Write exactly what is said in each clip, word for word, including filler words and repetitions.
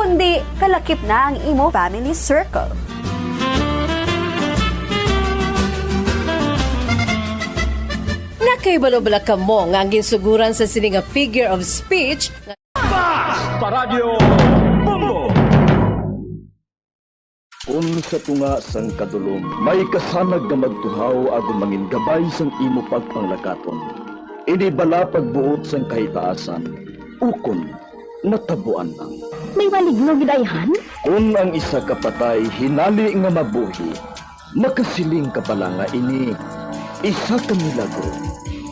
Hindi, kalakip na ang imo family circle. Nakahibalo bala kamo nga ang ginsuguran sa sini nga figure of speech nga Basta Radyo Bombo! Kun sa tunga sang kadulom may kasanag nga magtuhaw agud mangin gabay sang imo pagpanglakaton, ini bala pagbuot sang kahitaasan, ukon natabuan lang. May maligno gid ayhan? Kun ang isa ka patay hinali nga mabuhi, makasiling ka bala nga ini isa ka milagro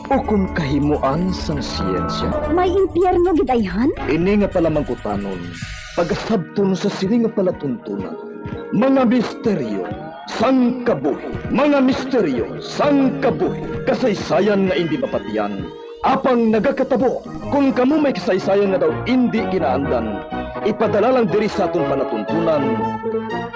ukon kahimuan sang siyensya. May impyerno gid ayhan? Ini nga palamangkutanon, pagasabton sa sini nga palatuntunan, mga misteryo sang kabuhi, mga misteryo sang kabuhi, kasaysayan nga indi mapatiyan, apang nagakatabo. Kon kamo may kasaysayan nga daw indi ginaandan, ipadala lang diri sa aton palatuntunan,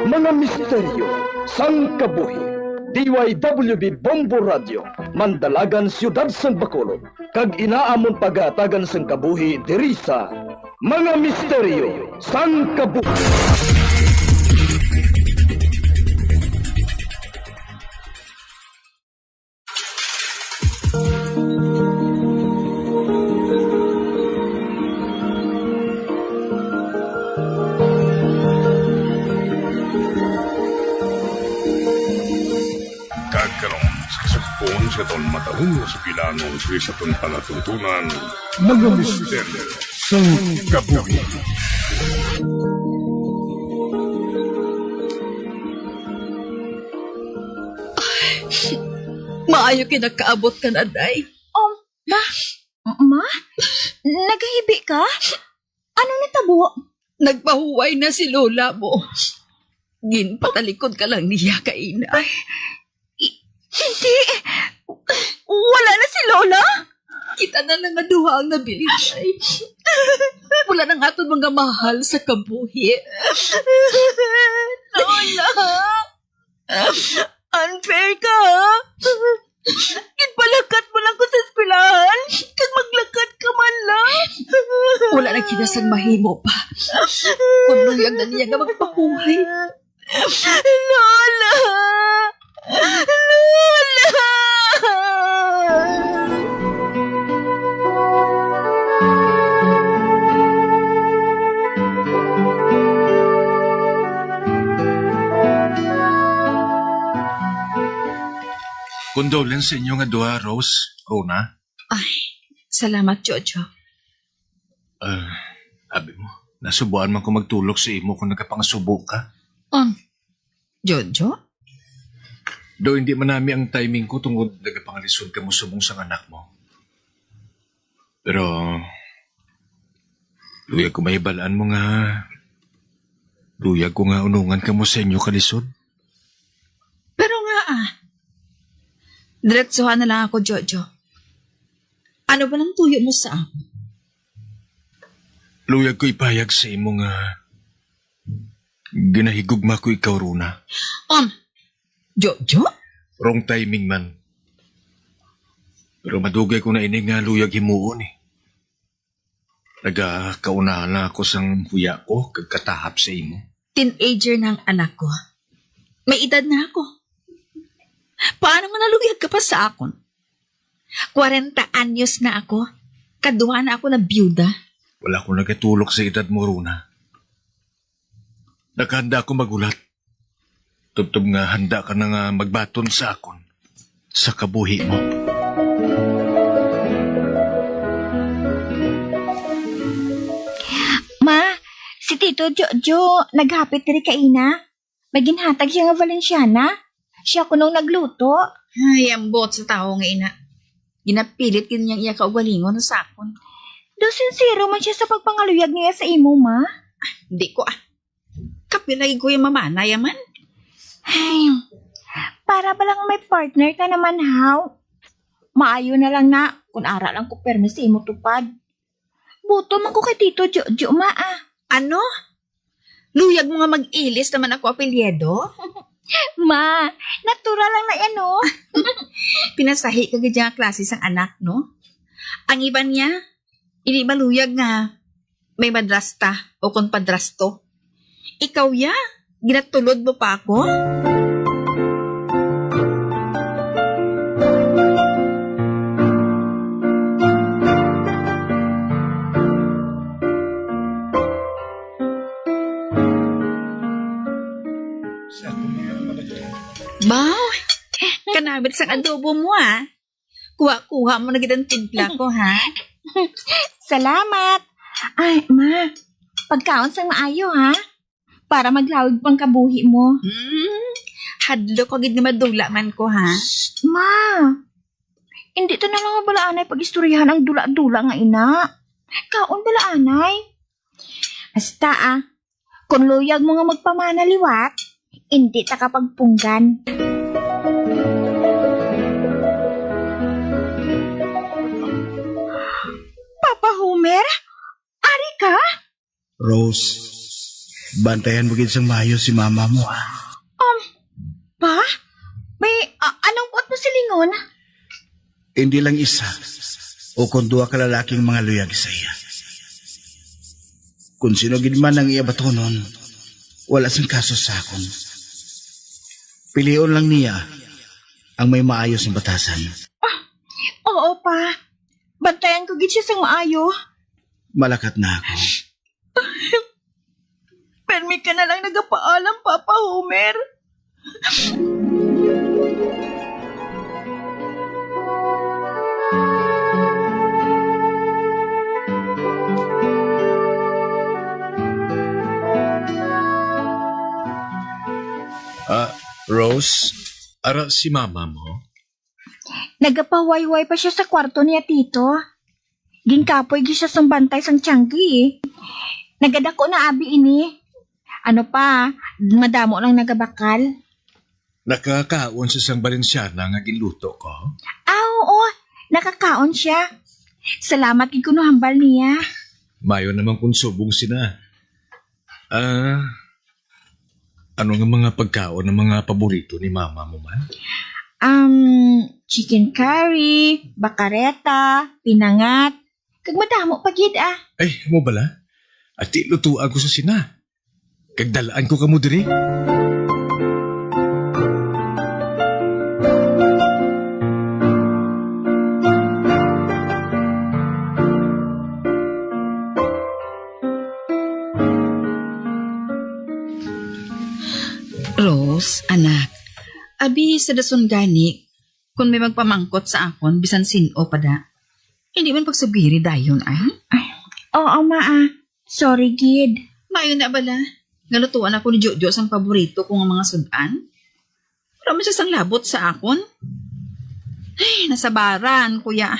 mga misteryo sang kabuhi. D Y W B Bombo Radio, Mandalagan, Siyudad sang Bacolod, kag ina amon pagahatagan sang kabuhi diri sa Mga Misteryo sang Kabuhi. Kag karon, sa kasugpon sa aton matahom nga sugilanon sa aton palatuntunan, mga misteryo sang kabuhi. Maayo kay nakaabot ka na, day. Um, ma? Ma? Nagahibi ka? Ano natabo? Nagpahuway na si Lola mo. Ginpatalikod ka lang niya kaina. Ay, i-, hindi. Wala na si Lola? Kita na lang nga duha ang nabilin, day. Wala nang aton mga mahal sa kabuhi. Lola! Unfair ka, ha? Ginpalakat mo lang ko sa eskwelahan, kag maglakat ka man lang. Wala na kita sang mahimo pa. Kung luyag na niya nga magpahuway. Lola! Lola! Condolence sa inyo nga duha, Rose, Rona. Ay, salamat, Jojo. Ah, abi mo, nasubuan man ko magtulok sa imo kung nagapangasubo ka. Um, Jojo? Do hindi man nami ang timing ko tungod nagapangalisod kamo subong sang anak mo. Pero luyag ko mahibal-an mo nga luyag ko nga unungan kamo sa inyo kalisod. Pero nga, ah, diretsuhan na lang ako, Jojo. Ano ba lang tuyo mo sa amon? Luyag ko ipahayag sa imo nga ginahigugma ko ikaw, Rona. Um, Jojo? Wrong timing man. Pero madugay ko na ini nga luyag himuon, eh. Nagakaunahan na ako sang huya ko kag katahap sa imo. Teenager na ang anak ko. May edad na ako. Paano nga naluyag ka pa sa akon? Kwarenta anyos na ako. Kaduha na ako na biyuda. Wala ko nagatulok sa edad mo, Rona. Nakahanda ako maghulat. Tubtob nga handa ka na nga magbaton sa akon, sa kabuhi mo. Ma, si Tito Jojo naghapit diri kaina. May ginhatag siya nga Valenciana. Siya kuno ang nagluto. Ay, ambot sa tawo nga ina. Ginapilit gid niyang iya kaugalingon sa akon. Daw sinsero man siya sa pagpangaluyag niya sa imo, ma. Di ko, ah. Kapila gid ko yung mamana yaman. Ay, para ba lang may partner ka naman, haw? Maayo na lang na kung ara lang ko permi sa imo tupad. Buto man ko kay Tito Jojo, ma, ah. Ano? Luyag mo nga mag-Ilis naman ako apelyido? Ma, natural lang na yan, no? Pinasahi ka gid nga klase sang anak, no? Ang iban niya, hindi maluyag nga may madrasta o kon padrasto. Ikaw ya? Ginatulod mo pa ako? Baw, kanamit sang adobo mo, ah. Kuha-kuha mo na gid ang timpla ko, ha? Salamat. Ay, ma, pagkaon sang maayo, ha? Para maglawig pang kabuhi mo. Hmm, hadlok ko gid nga madula man ko, ha? Ma, hindi ta na lang balaanay pag-istoryahan ang dula-dula nga ina. Kaon balaanay. Hasta, ah, kung luyag mo nga magpamana liwat, hindi ta ka pagpunggan. Papa Homer? Ari ka? Rose, bantayan mo gid sang maayo si mama mo, ha? Um, pa? May, a-, anong buot mo silingon? Hindi lang isa o kon duha ka lalaki ang mga luyag sa iya. Kon sino gid man ang iya batunon, wala sing kaso sa akon. Pilion lang niya ang may maayo sang batasan. Ah, oo, pa. Bantayan ko gid siya sang maayo. Malakat na ako. Permi ka na lang nagapaalam, Papa Homer. Ah, Rose, ara si mama mo? Nagapahuway-huway pa sia sa kwarto niya, Tito. Ginkapoy gid sia sang bantay sang tianggi, eh. Nagadako na abi ini. Ano pa, madamo lang nagabakal. Nakakaon sia sang Balenciana nga ginluto ko? Ah, oo. Nakakaon sia. Salamat gid kuno hambal niya. Mayo naman kung subong sina. Ah, ano nga mga pagkaon ang mga paborito ni mama mo man? Um, chicken curry, bakareta, pinangat, kag madamo pa gid, ah. Ay, mo bala? Ati, lutuan ko sa sina. Kag dalaan ko kamo diri. Rose, anak, abi sa dason gani, kun may magpamangkot sa akon, bisan sin-o pa da, hindi man pagsugiri dayon, ay? Ay, oo, ma, ah. Sorry gid. Maayo na bala nga lutuan ako ni Jojo sang paborito ko nga mga sud-an? Wala man siya sang labot sa akon. Ay, nasabaran, kuya.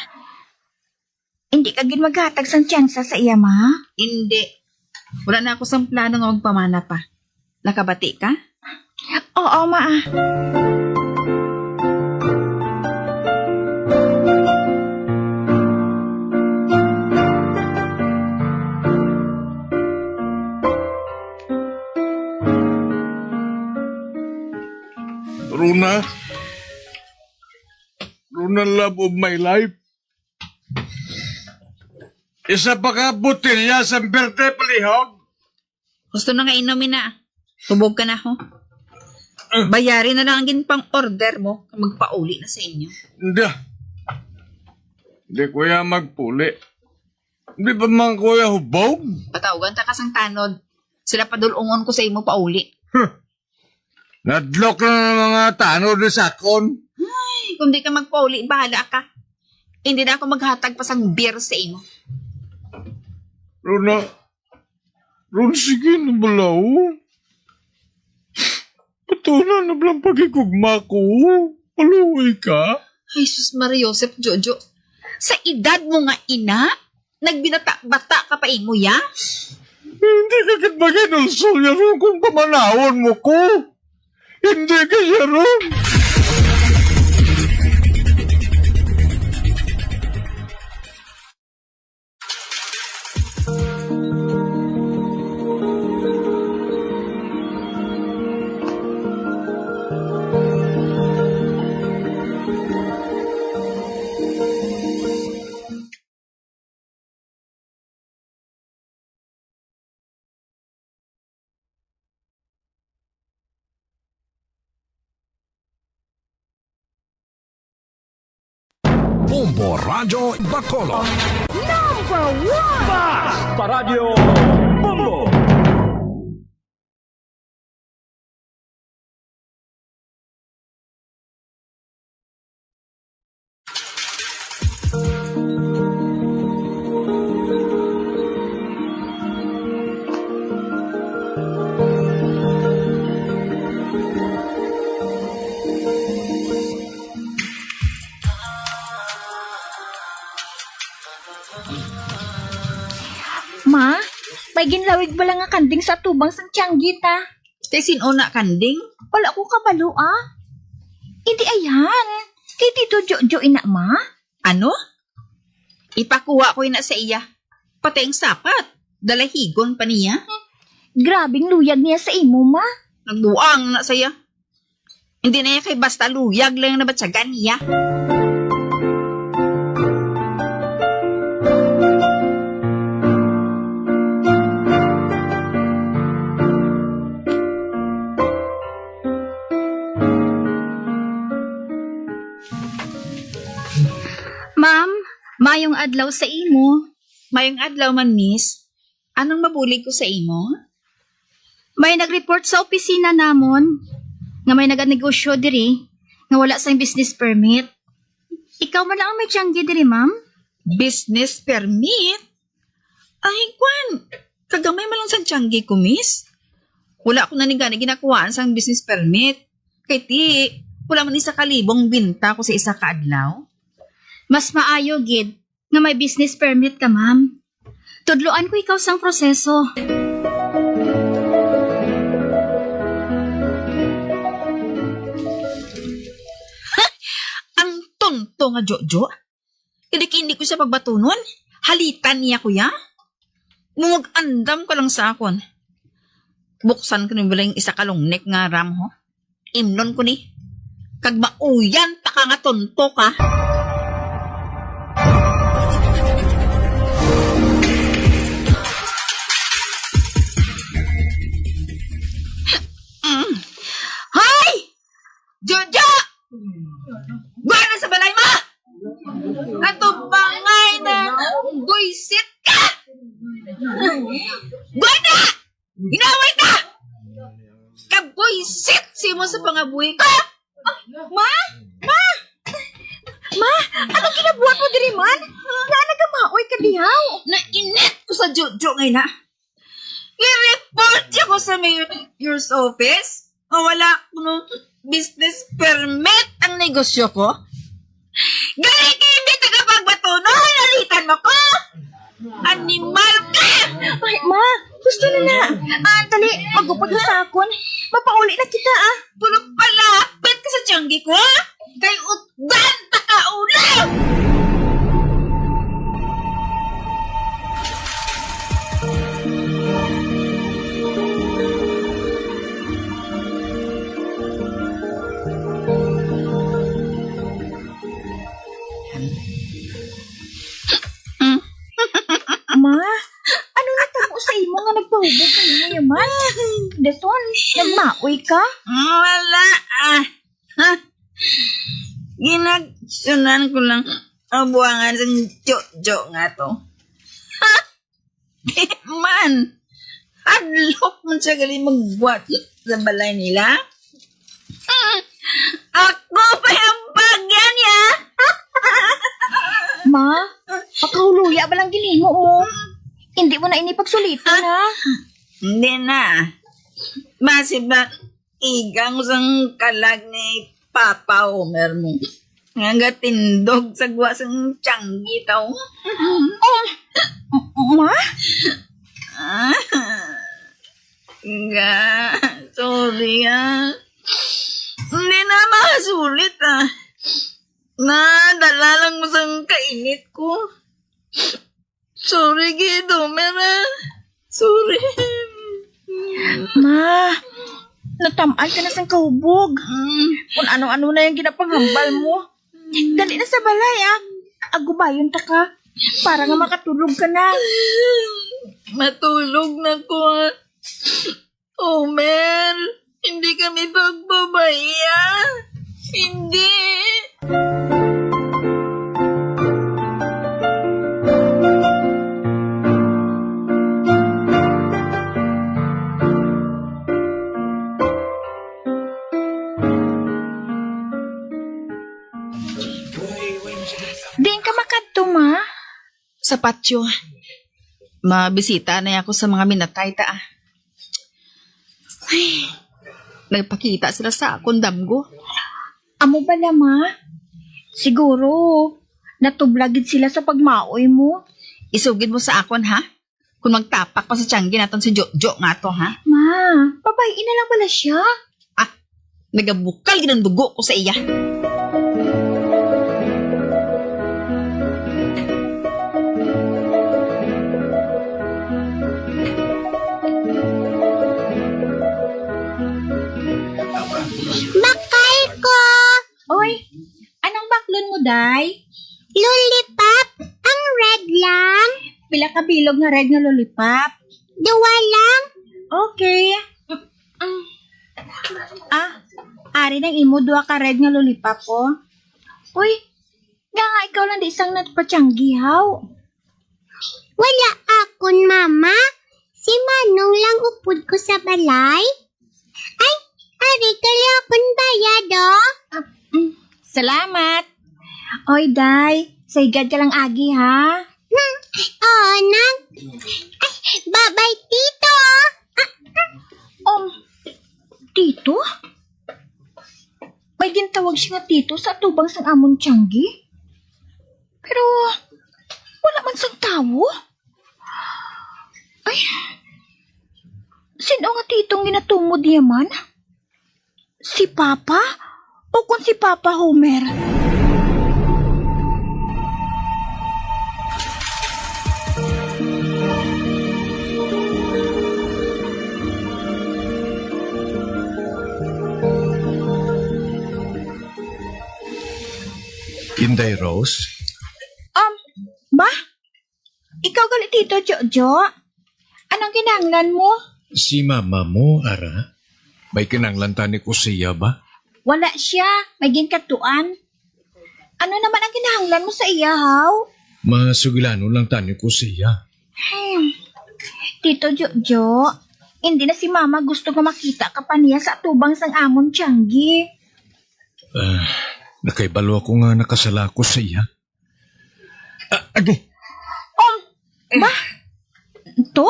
Hindi ka gid maghatag sang tsansa sa iya, ma? Hindi. Wala na ako sang plano nga magpamana pa. Nakabati ka? Oo, ma. Runa, Runa, love of my life. Isa pa ka botelya sa birthday palihog. Gusto na nga inom, ina. Tubog ka na, ho. Ah. Bayari na lang ang ginpang-order mo, kag magpauli na sa inyo. Hindi. Hindi ko ya magpuli. Hindi pa man ko ya hubog. Patawgan ta ka sang tanod. Sila padul-ungon ko sa imo pauli. Huh. Nadlok na ang mga tanod sa akon. Ay, kung di ka magpauli, bahala ka. Hindi na ako maghatag pa sang beer sa imo. Runa, Ron, sige na bala, oh. Patuna na bala ang paghigugma ko. Maluoy ka. Ay, sus, Maria Joseph, Jojo. Sa edad mo nga ina, nagbinata-bata ka pa imo, ya? Hindi ka gid maginulsol ya ron kung pamanawon mo ko. Hindi ka ya ron. Bombo Radyo Bacolod. Number one! Basta Radyo Bombo! Ma, may ginlawig bala nga kanding sa atubang sang tianggi ta? Kay sin-o na kanding? Wala ko kabalo, ah. Indi ayan. Kay Tito Jojo ina, ma? Ano? Ipakuha ko ina sa iya. Pati ang sapat, dalahigon pa niya. Grabing luyag niya sa imo, ma. Nagbuang na sa iya. Hindi na iya kay basta luyag lang nabatyagan niya. Ma'am, mayong adlaw sa imo. Mayong adlaw man, miss. Anong mabulig ko sa imo? May nag-report sa opisina namon nga may naganegosyo diri nga wala sang business permit. Ikaw man lang ang may tiyanggi diri, ma'am? Business permit? Ay, kwan. Kagamay man lang sang tiyanggi ko, miss. Wala ko na ni gani ginakuhaan sang business permit. Kay ti, wala man isa ka libong binta ko sa isa ka adlaw. Mas maayo gid nga may business permit ka, ma'am. Tudloan ko ikaw sang proseso. Ang tonto nga Jojo. Hindi, hindi ko siya pagbatunon. Halitan niya, kuya. Mumag-andam ka lang sa akon. Buksan ko ni balay isa ka long neck nga ram, ho. Imnon ko ni. Kag mauyan ta ka nga tonto ka. Mm. Hoy! Jojo! Gwa na sa balay mo! Ato bangay na buisit ka! Gwa na! Inaway ka! Kabuisit si mo sa pangabuhi ko! Ma! Ma! Ma! Anong ginabuhat mo diri, man? Nga nagamaoy ka dihaw? Nainit ko sa Jojo ngayon na. I-report niya ko sa mayor's office. Nga wala kuno business permit ang negosyo ko. Gani kay hindi taga pagbatuno, hinalitan mo ko. Animal ka! Ay, ma, gusto na na. Ah, dali, magupod na sa akon. Mapauli na kita, ah. Pero palapit ka sa tiyanggi ko, ah. Kay utdan ta ka ulo! Ma, ano natabo sa imo nga nagpahubog ka niya man? Dason, nagmaoy ka? Wala, ah. Ha? Ginaksyonan ko lang ang buwangan sang Jojo nga to. Ha? Di man. Hadlok man siya gali magbuhat sa balay nila. Hmm. Ako pa yung bagyan niya. Ma, pakahuluya ba lang ginimo mo? Hindi mo na ini pagsulitan, ha? Hindi na. Basi ba igang sang kalag ni Papa Homer mo. Nga gatindog sa gwa sang tiyanggi taw. Oh, ma? Ah, ga, sorry, ah. Hindi na makasulit, ah. Nadala lang mo sang kainit ko. Sorry gid, Homer, ah. Sorry. Ma, natam-an ka na sang kahubog. Mm. Kung ano-ano na yung ginapanghambal mo. Dali na sa balay, ah. Agubayon ta ka. Para nga makatulog ka na. Matulog na ko, ah. Homer, hindi kami pagbabaya. Hindi. Sa patio. Mabisita na ako sa mga minatay ta, ah. Ay, nagpakita sila sa akon damgo. Amo bala, ma? Siguro, natublag gid sila sa pagmaoy mo. Isugid mo sa akon, ha? Kung magtapak pa sa tiyanggi naton si Jojo nga to, ha? Ma, babayi na lang bala siya. Ah, nagabukal gid ang dugo ko sa iya. Bakal ko. Oy, anong baklon mo, day? Lollipop, ang red lang. Pila ka bilog nga red nga lollipop? Duwa lang. Okay. Mm, mm. Ah, ari nang imo duha ka red nga lollipop, oh. Uy, nga nga ikaw lang di sang nagpatiyanggi, haw? Wala akon mama. Si Manong lang upod ko sa balay. Ay, ari ka lang akon bayad, oh. Ah, mm. Salamat. Oy, day, sa higad ka lang agi, ha? Hmm, oo, nang. Ay, babay, tito. Ah, ah. Um, tito? May gintawag siya nga tito sa atubang sang amon tiyanggi? Pero wala man sang tawo. Ay, sino nga titong ginatumod niya man? Si Papa? O kung si Papa Homer? Inday Rose? Um, ba? Ikaw gali, Tito Jojo? Anong kinahanglan mo? Si mama mo, ara? May kinahanglan tani ko siya ba? Wala siya. May ginkadtuan. Ano naman ang kinahanglan mo sa iya, haw? Masugilanon lang tani ko siya. Hmm. Tito Jojo, hindi na si Mama gusto nga makita ka pa niya sa atubang sang amon tiyanggi. Ah, nakaibalo ako nga nakasala ko sa iya. Ah, agi. Um, ba? To?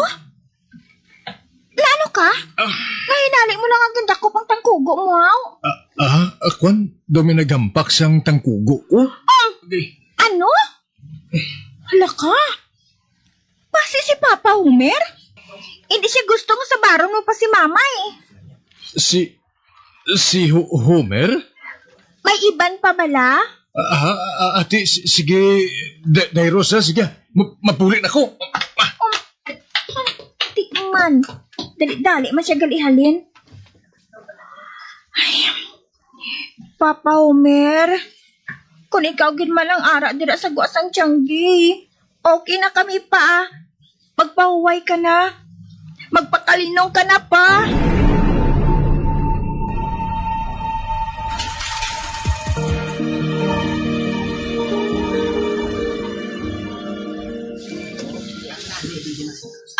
Naano ka? Ah. Nahinali mo lang ang gindakop ang tangkugo mo, haw? Ah, ah, ah, kwan, daw may naghampak sang tangkugo ko. Um, Agi. Ano? Hala ka. Basi si Papa Homer? Hindi siya gusto nga sabaron mo pa si Mama, eh. Si, si Ho-, Homer? May iban pa bala? Ah, ah, ah, ati, si-, sige, Da-, Day Rose, ha? Sige, ma-, mapuli na ko. Um, di man. Dali-dali man siya gali halin. Ay, Papa Homer, kung ikaw gid man lang ara dira sa gwa sang tiyanggi, okay na kami pa. Magpahuway ka na. Magpakalinong ka na pa.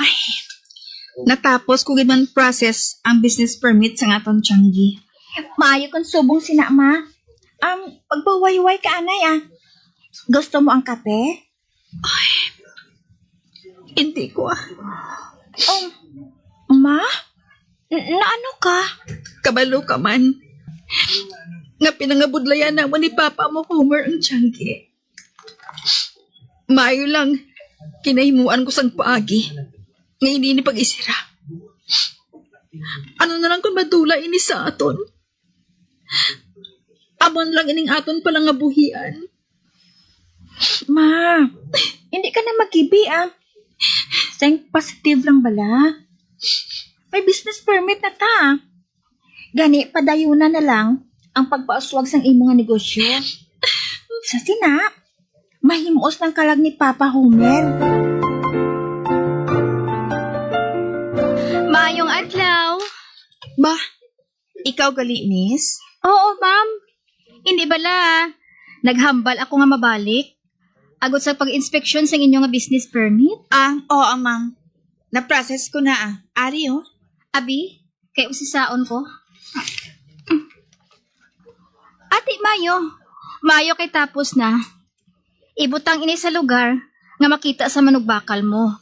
Ay, natapos ko gid man process ang business permit sa aton tiyanggi. Maayo kung subong sina, ma. Um, magpahuway-huway ka, anay, ah. Gusto mo ang kape? Ay, hindi ko, ah. Oh, ma? N-, naano ka? Kabalo ka man nga pinangabudlayan namo ni Papa mo, Homer, ang tiyanggi. Maayo lang, kinahimuan ko sang paagi nga hindi ni pag-isira. Ano na lang kung madula ini sa aton? Amon lang ining aton palangabuhian. Ma, hindi ka na magibi, ah. Think positive lang bala. May business permit na ta. Gani, padayuna na lang ang pagpauswag sang imo nga negosyo. Sa sina, mahimuos lang kalag ni Papa Homer. Maayong adlaw. Ba, ikaw gali, miss? Oo, ma'am. Hindi bala. Naghambal ako nga mabalik agod sa pag-inspeksyon sang inyo nga business permit. Ah, oo, ma'am. Na-process ko na, ah. Ari, oh. Abi, kay usisaon ko. Ati, mayo. Mayo kay tapos na. Ibutang ini sa lugar nga makita sa manugbakal mo,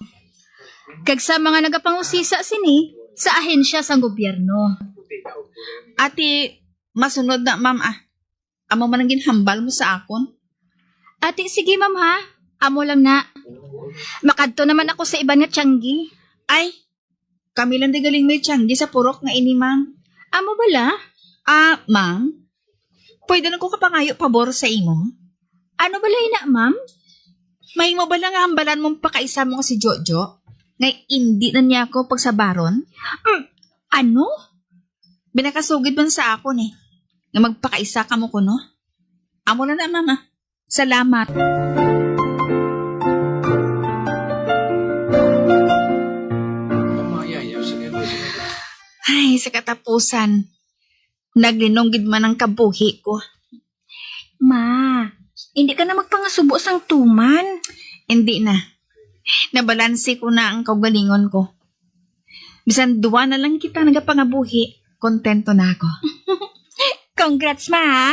kag sa mga nagapangusisa sini sa ahensya sang gobyerno. Ati, masunod na, ma'am, ah. Amo man ang ginhambal mo sa akon. Ati, sige, ma'am, ha? Amo lang na. Makadto naman ako sa iban nga tiyanggi. Ay, kami lang di galing may tiyanggi sa purok nga ini, ma'am. Amo bala? Ah, ma'am, pwede lang ko kapangayo pabor sa imo? Ano bala ina, ma'am? Mahimo bala nga hambalan mong pakaisa mo nga si Jojo? Nga indi na niya ako pagsabaron? Mm, ano? Binakasugid man sa akon eh, nga magpakaisa kamo kuno. Amo na na, mama. Salamat. Ay, sa katapusan, naglinong gid man ang kabuhi ko. Ma, hindi ka na magpangasubo sang tuman. Hindi na. Nabalanse ko na ang kaugalingon ko. Bisan duwa na lang kita nagapangabuhi, kontento na ako. Congrats, ma, ha?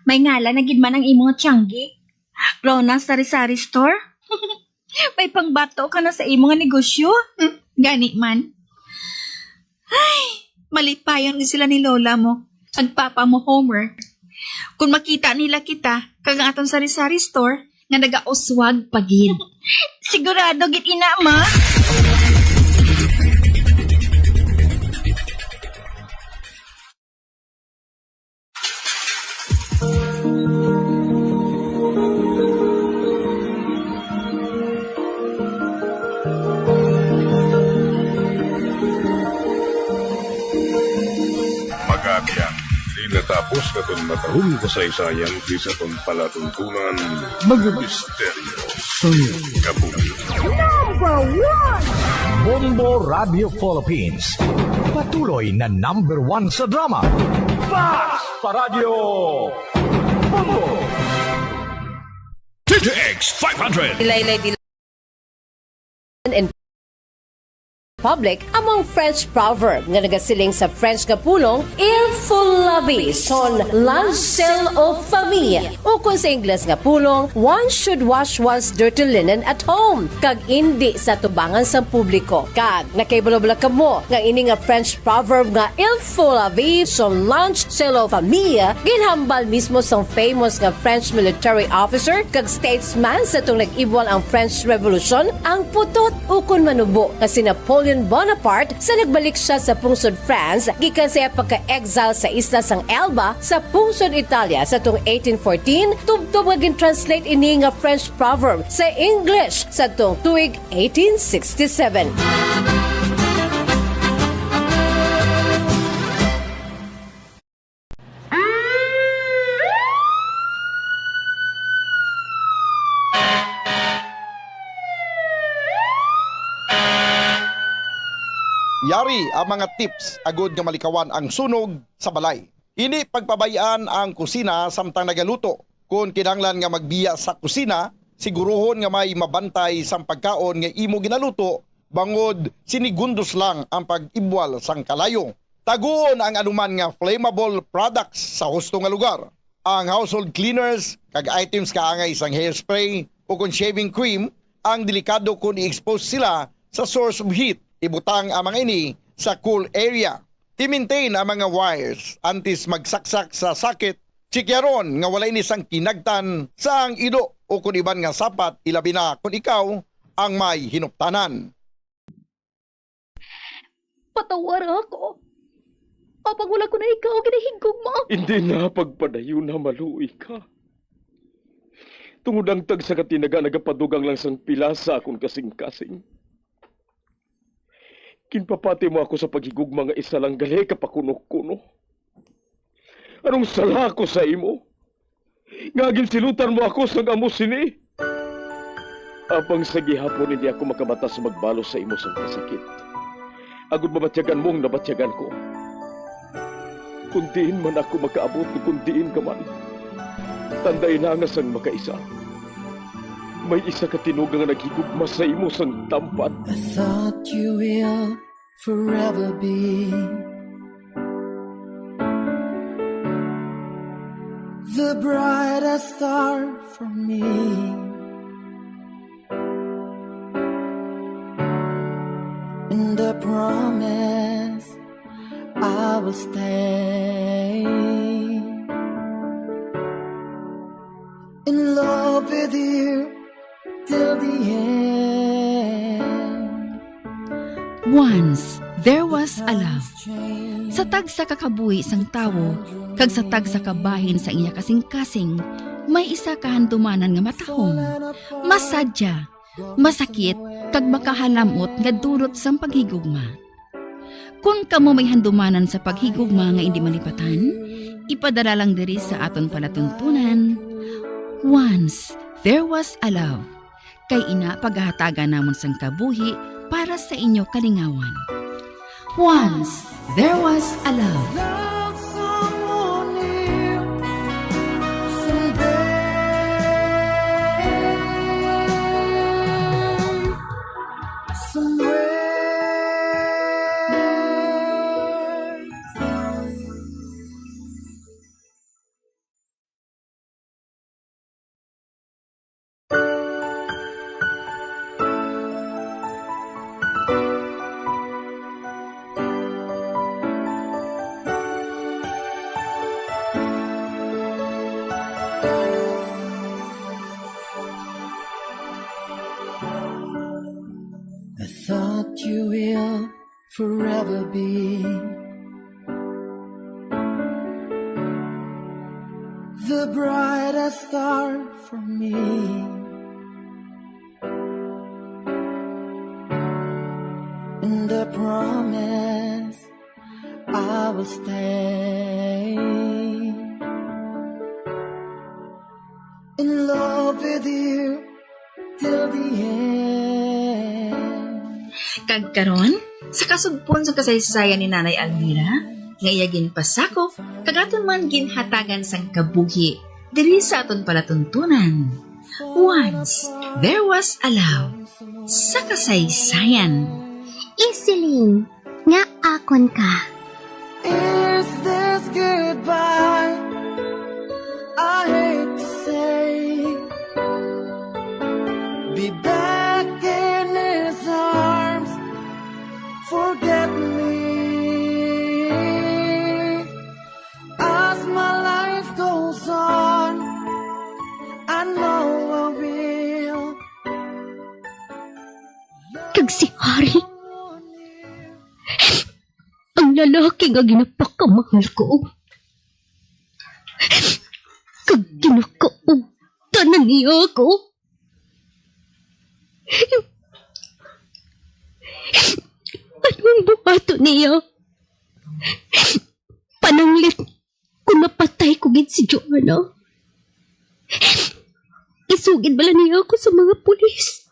May ngalan na gid man ang imo nga tiyanggi. Rona Sari-Sari Store. May pangbato ka na sa imo nga negosyo. Hmm, gani man. Ay, malipayon ni sila ni lola mo, kag papa mo, Homer. Kung makita nila kita, kag ang aton sari-sari store, nga nagauswag pa gid. Sigurado gid ina, ma. Magabian, di natapos naton matahong kasaysayan, di sa aton palatuntunan, mga misteryo sa kabuhi. Number one! Bombo Radio Philippines. Patuloy na number one sa drama. Basta Radyo Bombo. T T X five hundred. Dilaylay, dilaylay in public among French proverb nga nagasiling sa French nga pulong, "Il faut laver son linge sale aux femmes." Ukon sa Ingles nga pulong, "One should wash one's dirty linen at home," kag indi sa tubangan sang publiko. Kag nakahibalo bala kamo nga ini nga French proverb nga "Il faut laver son linge sale aux femmes" ginhambal mismo sang famous nga French military officer kag statesman sa tong nag-ibwal ang French Revolution, ang putot ukon manubo nga si Napoleon Bonaparte sa nagbalik siya sa pungsod France gikan sa iya pagka-exile sa isla sang Elba sa pungsod Italia sa tong eighteen fourteen, tubtob nga gin-translate ini nga French proverb sa English sa tong tuig eighteen sixty-seven. Yari ang mga tips agud nga malikawan ang sunog sa balay. Indi pagpabay-an ang kusina samtang nagaluto. Kon kinahanglan nga magbiya sa kusina, siguruhon nga may mabantay sang pagkaon nga imo ginaluto, bangod sinigundos lang ang pag-ibwal sang kalayo. Taguon ang anuman nga flammable products sa husto nga lugar. Ang household cleaners kag items kaangay sang hairspray ukon shaving cream ang delikado kon i-expose sila sa source of heat. Ibutang ang mga ini sa cool area. I-maintain ang mga wires antes magsaksak sa socket. Tsikyaron nga wala ini sang kinagtan sang ido ukon iban nga sapat, ilabi na kon ikaw ang may hinuptanan. Patawara ako. Apang wala ko na ikaw ginahigugma. Hindi na pagpadayon na maluoy ka. Tungod ang tagsa ka tinaga nagapadugang lang sang pila sa akon kasing-kasing. Ginpapati mo ako sa paghigugma nga isa lang gali ka pakuno-kuno. Anong sala ako sa imo? Nga ginsilutan mo ako sang amo sini? Apang sa gihapon hindi ako makabatas magbalos sa imo sang kasakit. Agud mabatyagan mo ang nabatyagan ko. Kung diin man ako makaabot o kung diin ka man, tandai na nga sang makaisa, may isa ka tinuga nga naghigugma sa imo sang tampad. I thought you will forever be the brightest star for me. Promise I will stay in love with you till the end. Once there was a love. Sa tagsa ka kabuhi sang tawo kag sa tagsa ka bahin sa iya kasing-kasing, may isa ka handumanan nga matahom, masadya, masakit, kag makahalam-ot nga dulot sang paghigugma. Kon kamo may handumanan sa paghigugma nga indi malipatan, ipadala lang diri sa aton palatuntunan. Once there was a love. Kay ina pagahatagan namon sang kabuhi para sa inyo kalingawan. Once there was a love. Love someone new someday, somewhere. I thought you will forever be the brightest star for me. And I promise I will stay in love with you till the end. Kag karon, sa kasugpon sa kasaysayan ni Nanay Almira, nga iya ginpasakop kag aton man ginhatagan sang kabuhi diri sa aton palatuntunan. Once there was a love sa kasaysayan. Isiling nga akon ka. Is this goodbye? I hate to say. Be back in his arms. Forget me. As my life goes on, I know I will. Kag si Harry, ang lalaki nga ginapakamahal ko, kag ginakaugtan na niya ako. Anong buhaton niya? Pananglit, kung mapatay ko gid si Joanna, isugid bala niya ako sa mga pulis?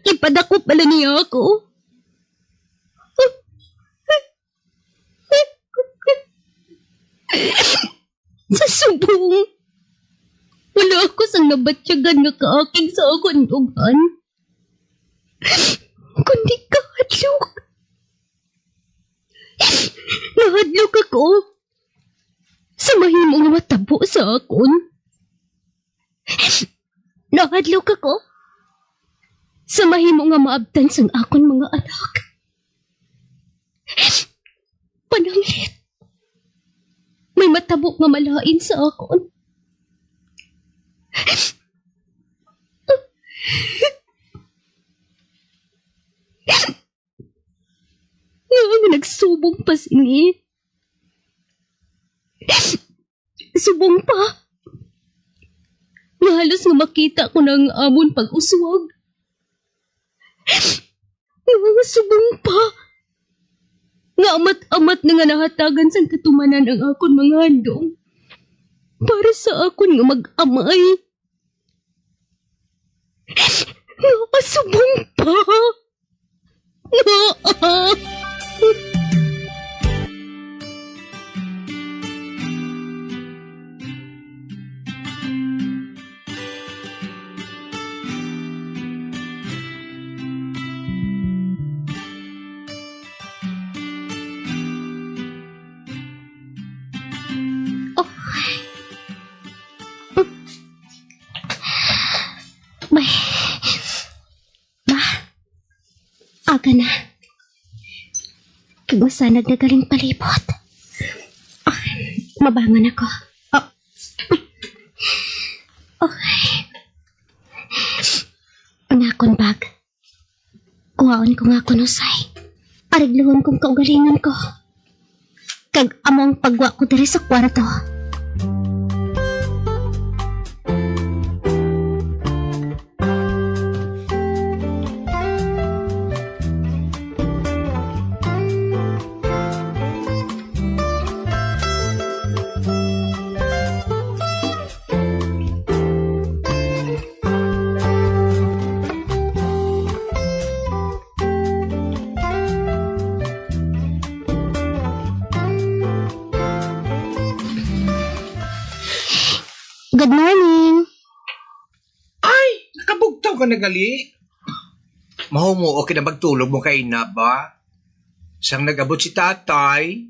Ipadakop bala niya ako? Sa subong, wala ako sang nabatyagan nga kaakig sa akon dughan, kundi kahadlok. Nahadlok ako sa mahimo nga matabo sa akon. Nahadlok ako sa mahimo nga maabtan sang akon mga anak. Pananglit, may matabo nga malain sa akon. Nga ang nagsubong pa sini. Subong pa nga halos nga makita ko na ang amon pag-uswag. Nga subong pa nga amat-amat na nga nahatagan sang katumanan ang akon mga handom para sa akon nga mag-amay. Nga subong pa. May, ma, Kag masanag na galing palibot. Ah, mabangon ako. Oh. Okay. Ang akon bag. Kuhaon ko nga akon usay. Arigluhon kong kaugalingon ko. Kag amo ang pagwa ko diri sa kwarto. Good morning. Ay, nakabugtaw ka na gali. Mahumuok na magtulog mo kay na ba? Sang nag-abot si tatay,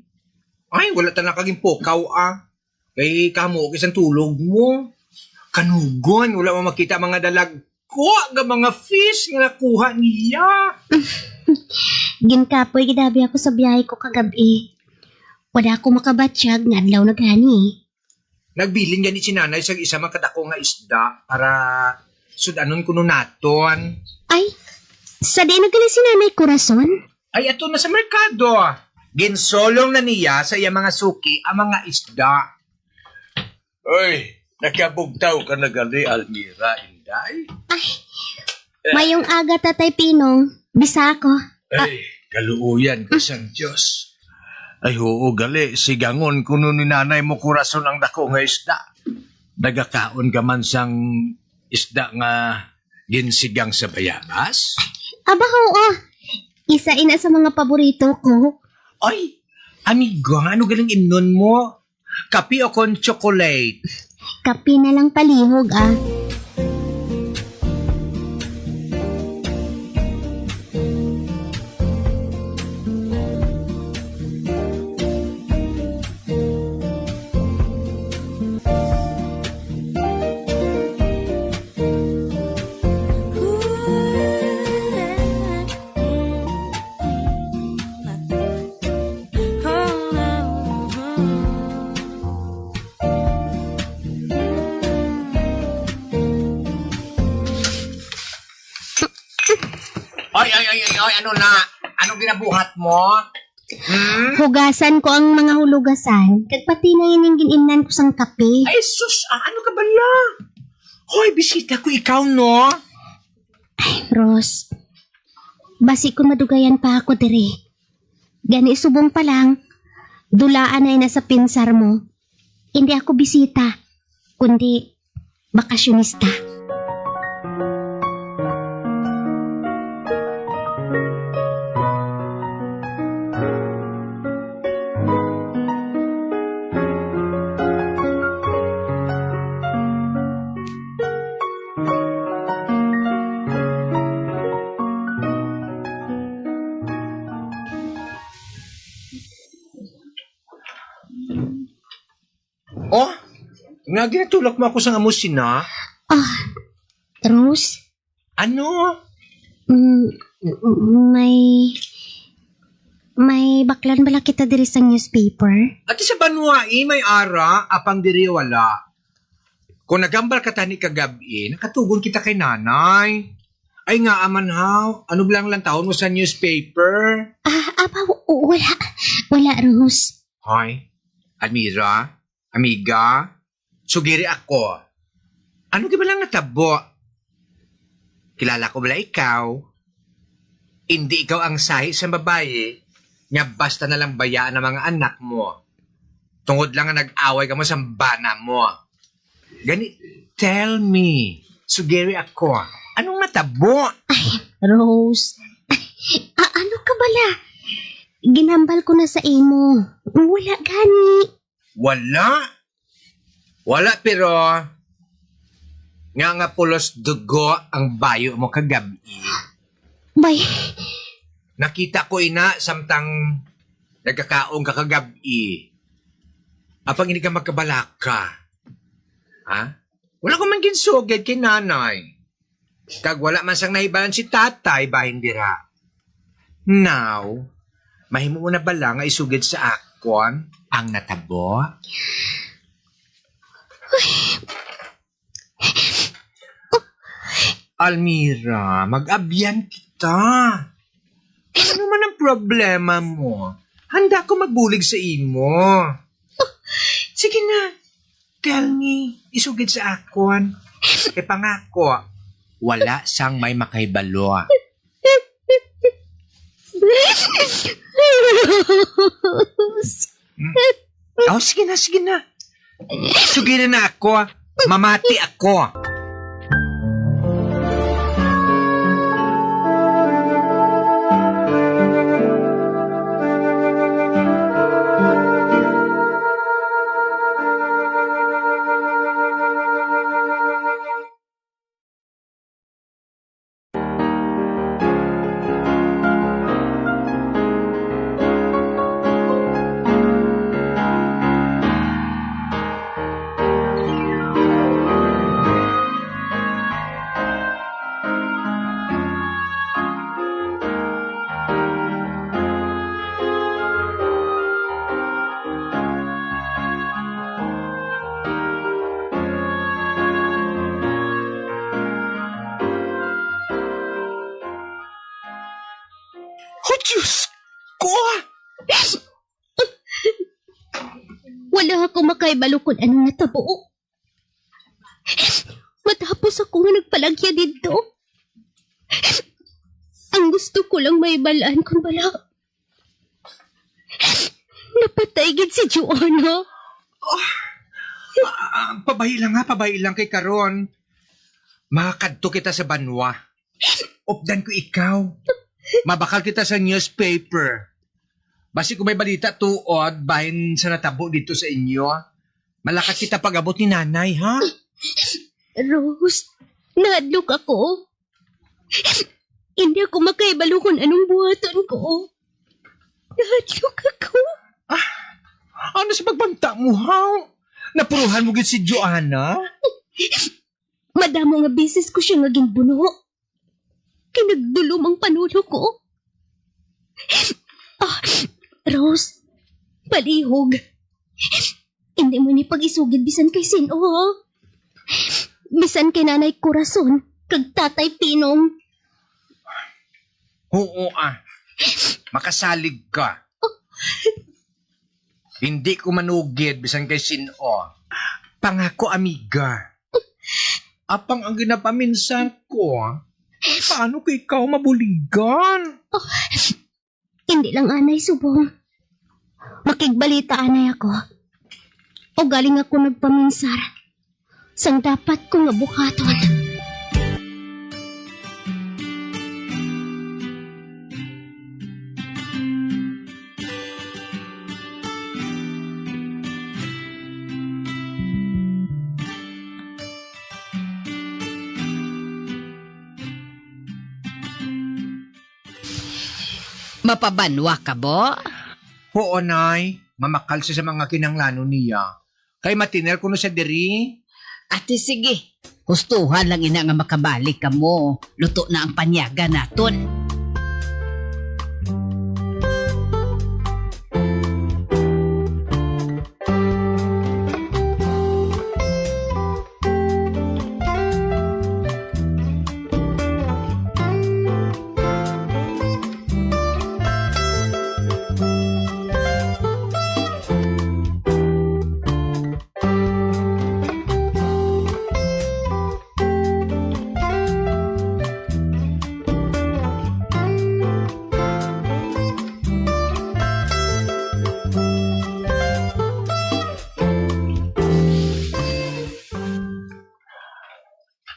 ay, wala ta na kaging pukaw, ah. Kay kamo, kay sang tulog mo. Kanugon, wala mo makita mga dalagko nga mga fish nga nakuha niya. Ginkapoy gid abi ako sa biyahe ko kagab-i. Wala ako makabatyag nga adlaw na gani. Nagbilin gani si nanay sa isa man kadako nga isda para sud-anon kuno naton. Ay, sa di na gali si nanay, Corazon? Ay, ato na sa merkado. Ginsulong na niya sa iya mga suki ang mga isda. Oy, nakabugtaw ka na gali, Almira, inday? Ay, mayong aga, Tatay Pinong. Bisa ako. Ay, kaluoyan ko sang Dios. Ay, oo, gali, sigangon kuno ni nanay mo, Corazon, ang dako nga isda. Nagakaon ka man sang isda nga ginsigang sa bayabas? Aba, oo. Isa ina sa mga paborito ko. Ay, amiga, ano galing imnon mo? Kape o kon chocolate? Kape na lang palihog, ah. Oy, oy, oy, oy, oy, ano na? Anong ginabuhat mo? Hmm? Hugasan ko ang mga hulugasan, kag pati na ining gin-imnan ko sang kape. Ay, sus, ah, ano ka bala? Hoy, bisita ko ikaw, no? Ay, Ros, basi kung madugayan pa ako diri. Gani subong pa lang, dulaan na ina sa pinsar mo. Hindi ako bisita, kundi bakasyonista. Oh, nga ginatulak mo ako sang amo sina? Ah, Rose? Ano? Mm, may, may baklan bala kita diri sa newspaper? Ati sa banwa, eh, may ara, apang diri wala. Kung nagambal ka tani kagab-i, nakatugon kita kay nanay. Ay, nga aman haw, ano bala ang lantawon mo sa newspaper? Ah, aba, w-, wala, wala, Rose. Hoy, Almira, amiga, sugiri ako. Ano gid ba lang natabo? Kilala ko bala ikaw? Indi ikaw ang sahi sa babayi nga basta na lang bayaan ang mga anak mo. Tungod lang nga nag-away kamo sa bana mo. Gani, tell me, sugiri ako, anong natabo? Ay, Rose, a-, ano ka bala? Ginambal ko na sa imo. Wala gani. Wala? Wala, pero nga, nga pulos dugo ang bayo mo kagab-i. Bay. Nakita ko ina samtang nagkakaon ka kagab-i. Apang hindi ka magkabalaka. Ha? Wala ko man ginsugid kay nanay. Kag wala man sang nahibalan si tatay bahin dira. Now, Mahimo mo na bala nga isugid sa akon ang natabo? Almira, mag-abyan kita. Ano man ang problema mo? Handa ko magbulig sa imo. Sige na, tell me, isugid sa akon. Ipangako, wala sang may makahibalo. Oh, sige na, sige na. Sugiran na ako. Mamati ako. Oh, Diyos ko! Wala ako makahibalo kung anong natabo. Matapos ako nga nagpalagya didto, ang gusto ko lang mahibalaan kung bala napatay gid si Joanna. Ah, ah, pabayi lang ha, pabayi lang kay karon. Makakadto kita sa banwa. Updan ko ikaw. Mabakal kita sa newspaper. Basi kung may balita tuod bahin sa natabo dito sa inyo, malakat kita pag-abot ni nanay, ha? Rose, nahadlok ako. Hindi ako makahibalo kung anong buhaton ko. Nahadlok ako. Ah, ano sa pagbanta mo, ha? Napuruhan mo gid si Joanna? Madamo nga beses ko siya nga ginbuno. Kay nagdulom ang panulo ko. Ah, Rose, palihog. Hindi mo ni pag-isugid bisan kay sin-o, ha? Bisan kay Nanay Corazon kag Tatay Pinong. Oo, ah. Makasalig ka. Hindi ko manugid bisan kay sin-o. Pangako, amiga. Apang ang ginapaminsan ko, paano ko ikaw mabuligan? Hindi lang anay, subong. Makigbalita anay ako. O galing ako nagpaminsar sang dapat ko nga buhaton. Mapabanwa ka, bo? Oo, Nay. Mamakal siya sa mga kinahanglanon niya. Kay matiner kuno siya diri. Ati, sige. Hustuhan lang ina nga makabalik kamo. Luto na ang panyaga naton.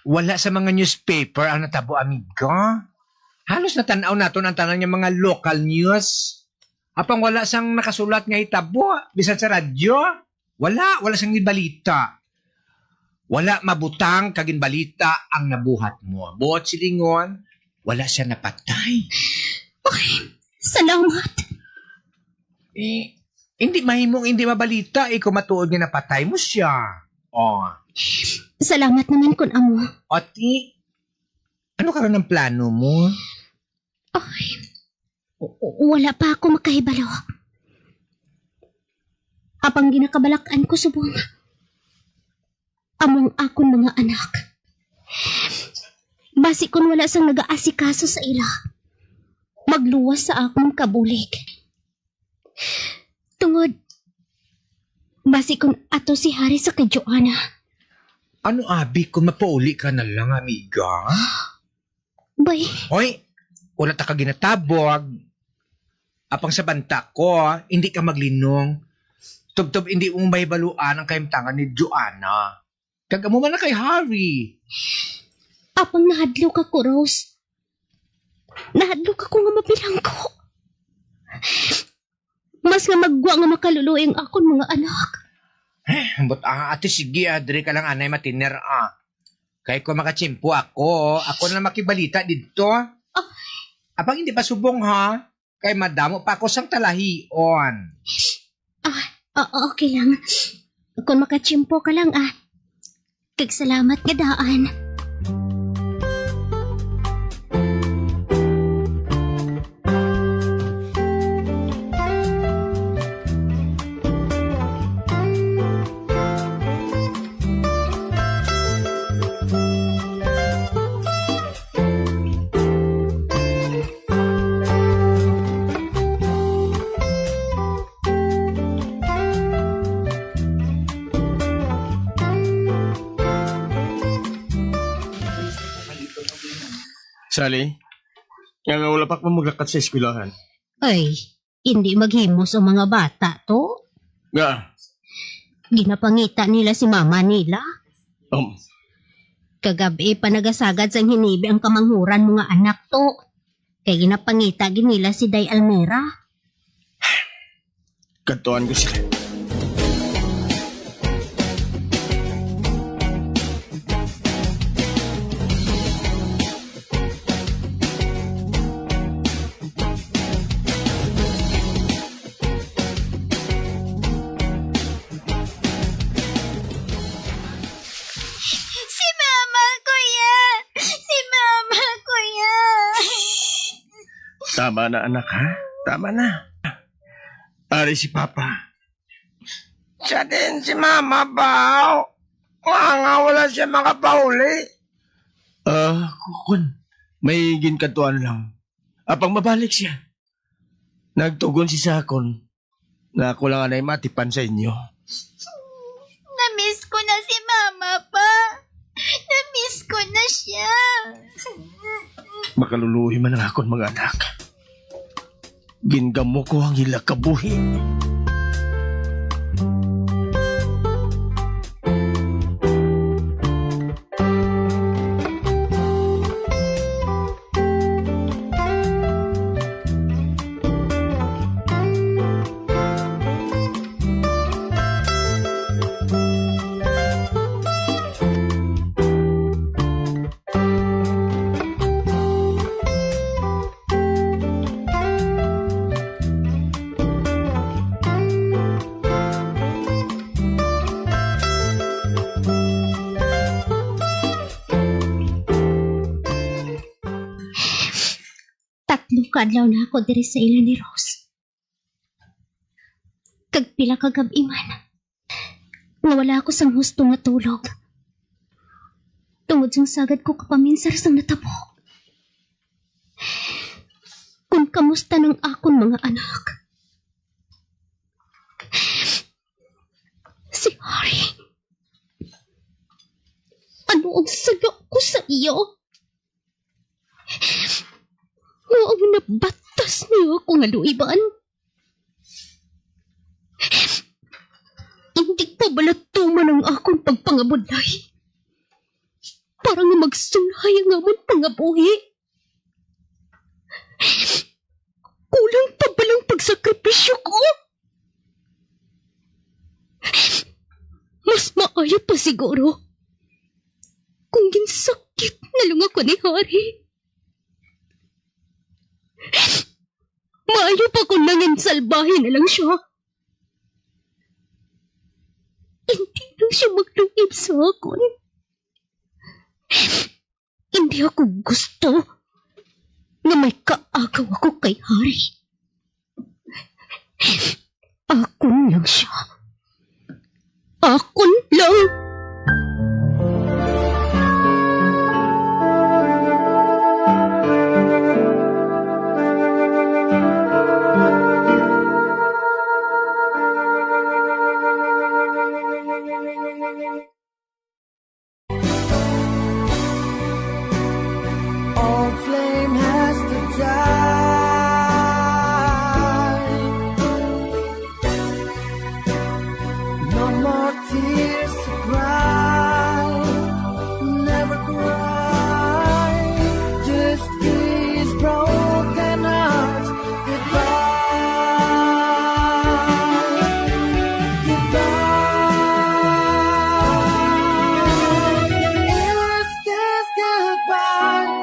Wala sa mga newspaper ang natabo, amiga. Halos natan-aw naton ang tanan nga mga local news. Apang wala sang nakasulat nga hitabo, bisan sa radyo. Wala, wala sang ginbalita. Wala mabutang kag ginbalita ang nabuhat mo. Buot silingon, wala siya napatay. Ay, salamat. Eh, hindi mahimong hindi mabalita, eh, kung matuod nga napatay mo siya. Oh. Salamat naman kun amo. Ati, ano karon ang plano mo? Ay, W-, wala pa ako makahibalo. Apang ginakabalak-an ko subong amo ang akon mga anak. Basi kon wala sang nagaasikaso sa ila, magluwas sa akon kabulig. Tungod, basi kon ato si Harry sa kay Joanna. Ano abi kung mapauli ka na lang, amiga? Bay. Hoy, wala ta ka ginatabog. Apang sa banta ko, hindi ka maglinong. Tubtob hindi mo mahibaluan ang kahimtangan ni Joanna. Kag amo man na kay Harry. Apang nahadlok ako, Rose. Nahadlok ako nga mabilanggo. Mas nga magwa nga makaluluoy ang akon mga anak. Ambot, ah, ate, sige, ah, diri ka lang anay matiner, ah. Kay kung makatiyempo ako, ako na lang makibalita didto. Ah. Apang hindi pa subong, ha? Kay madamo pa ako sang talahion. Ah, o-, okay lang. Kung makatiyempo ka lang, ah. Kag salamat nga daan. Sally, nga, nga wala pa ka maglakat sa eskwelahan. Ay, hindi maghimos ang mga bata to. Nga? Ginapangita nila si mama nila. Um. Kagab-i pa nagasagad sang hinibi ang kamanghuran mo nga anak to. Kay ginapangita gid nila si Day Almera. Kadtuan ko sila. Si Mama, Kuya! Si Mama, Kuya! Tama na, anak, ha? Tama na. Ari si Papa. Sa diin si Mama, Baw? Nga, nga wala siya makapauli? Ah, ku-, kun, may ginkadtuan lang. Apang mabalik siya. Nagtugon siya sa akon nga ako lang anay maatipan sa inyo. Na-miss ko na si Mama, Pa. Na-miss ko na siya. Makaluluoy man ang akon mga anak. Gingamo ko ang ila kabuhi. Tatlo ka adlaw na ako diri sa ila ni Rose. Kag pila ka gab-i man nga wala ako sang husto nga tulog. Tungod sang sagad ko kapaminsar sang natabo. Kon kamusta nang akon mga anak? Si Harry. Ano ang sala ko sa iya? Ngaa nga nabatas niya ako nga luiban? Hindi pa bala tuman ang akon pagpangabudlay para nga magsulhay ang amon pangabuhi? Kulang pa balang pagsakripisyo ko? Mas maayo pa siguro kung ginsakit na lang ako ni Harry. Maayo pa kung nangin salbahe na lang siya. Hindi lang siya magluib sa akon. Hindi ako gusto nga may kaagaw ako kay Harry. Akon lang siya. Akon lang. Old flame has to die. No more tears to cry. Never cry. Just kiss broken hearts. Goodbye, goodbye. Is this goodbye?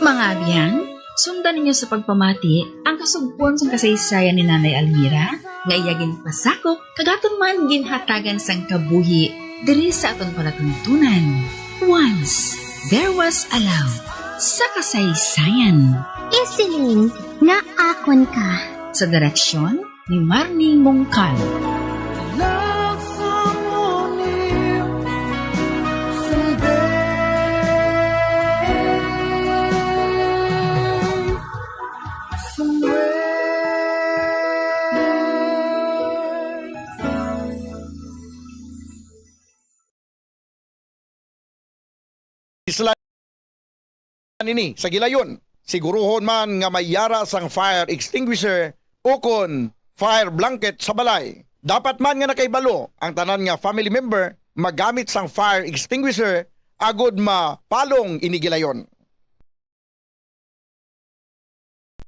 Mga abyan, sundan ninyo sa pagpamati ang kasugpon sang kasaysayan ni Nanay Almira nga iya ginpasakop kag aton man ginhatagan sang kabuhi diri sa aton palatuntunan. Once There Was a Love sa kasaysayan. Isiling nga akon ka. Sa direksyon ni Marnie Mongkal. Love someone new someday. Somewhere. Isla nini sa gilayon. Siguruhon man nga may yara sang fire extinguisher ukon fire blanket sa balay. Dapat man nga nakahibalo ang tanan nga family member magamit sang fire extinguisher agod mapalong ini gilayon.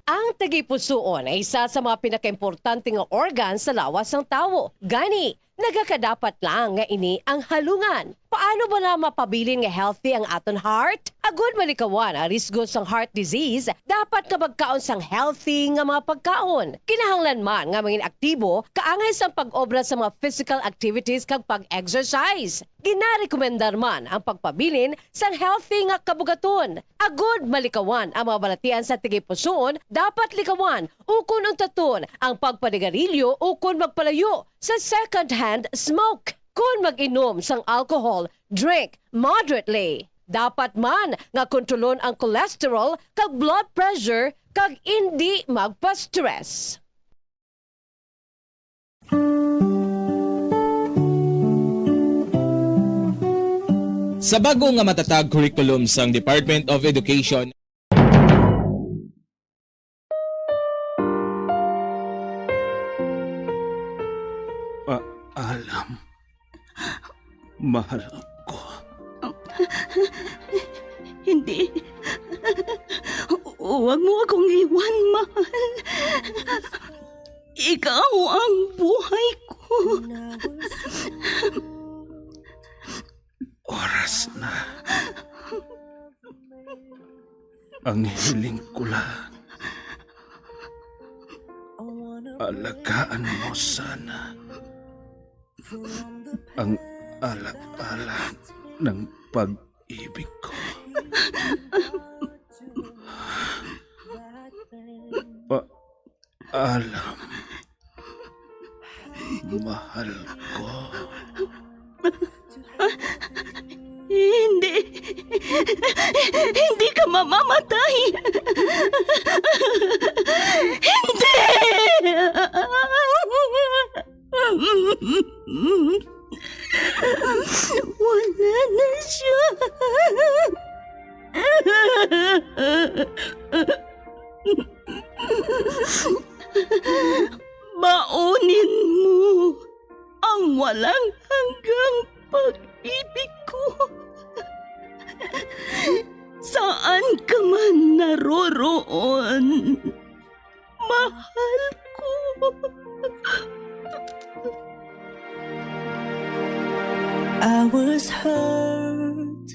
Ang tagipusoon ay isa sa mga pinakaimportante nga organ sa lawas sang tawo. Gani, nagakadapat lang nga ini ang halungan. Paano bala mapabilin nga healthy ang aton heart? Agud malikawan ang risgo sang heart disease, dapat nga magkaon sang healthy nga mga pagkaon. Kinahanglan man nga mangin aktibo kaangay sang pag-obra sa mga physical activities kag pag-exercise. Ginarekomendar man ang pagpabilin sang healthy nga kabugaton. Agud malikawan ang mga balatian sa tagipusoon, dapat likawan ukon untaton ang pagpanigarilyo ukon magpalayo sa second-hand smoke. Kon mag-inom sang alcohol, drink moderately. Dapat man nga kontrolon ang cholesterol kag blood pressure kag indi magpa-stress. Sa bago nga matatag curriculum sang Department of Education, Paalam, mahal ko. Hindi. Huwag mo akong iwan, mahal. Ikaw ang buhay ko. Oras na. Ang hiling ko lang, alagaan mo sana ang ala-ala ng pag-ibig ko. Paalam, mahal ko. Hindi. Hindi ka mamamatay. Hindi! Wala na siya. Baunin mo ang walang hanggang pag-ibig ko. Saan ka man naroroon, mahal ko. I was hurt.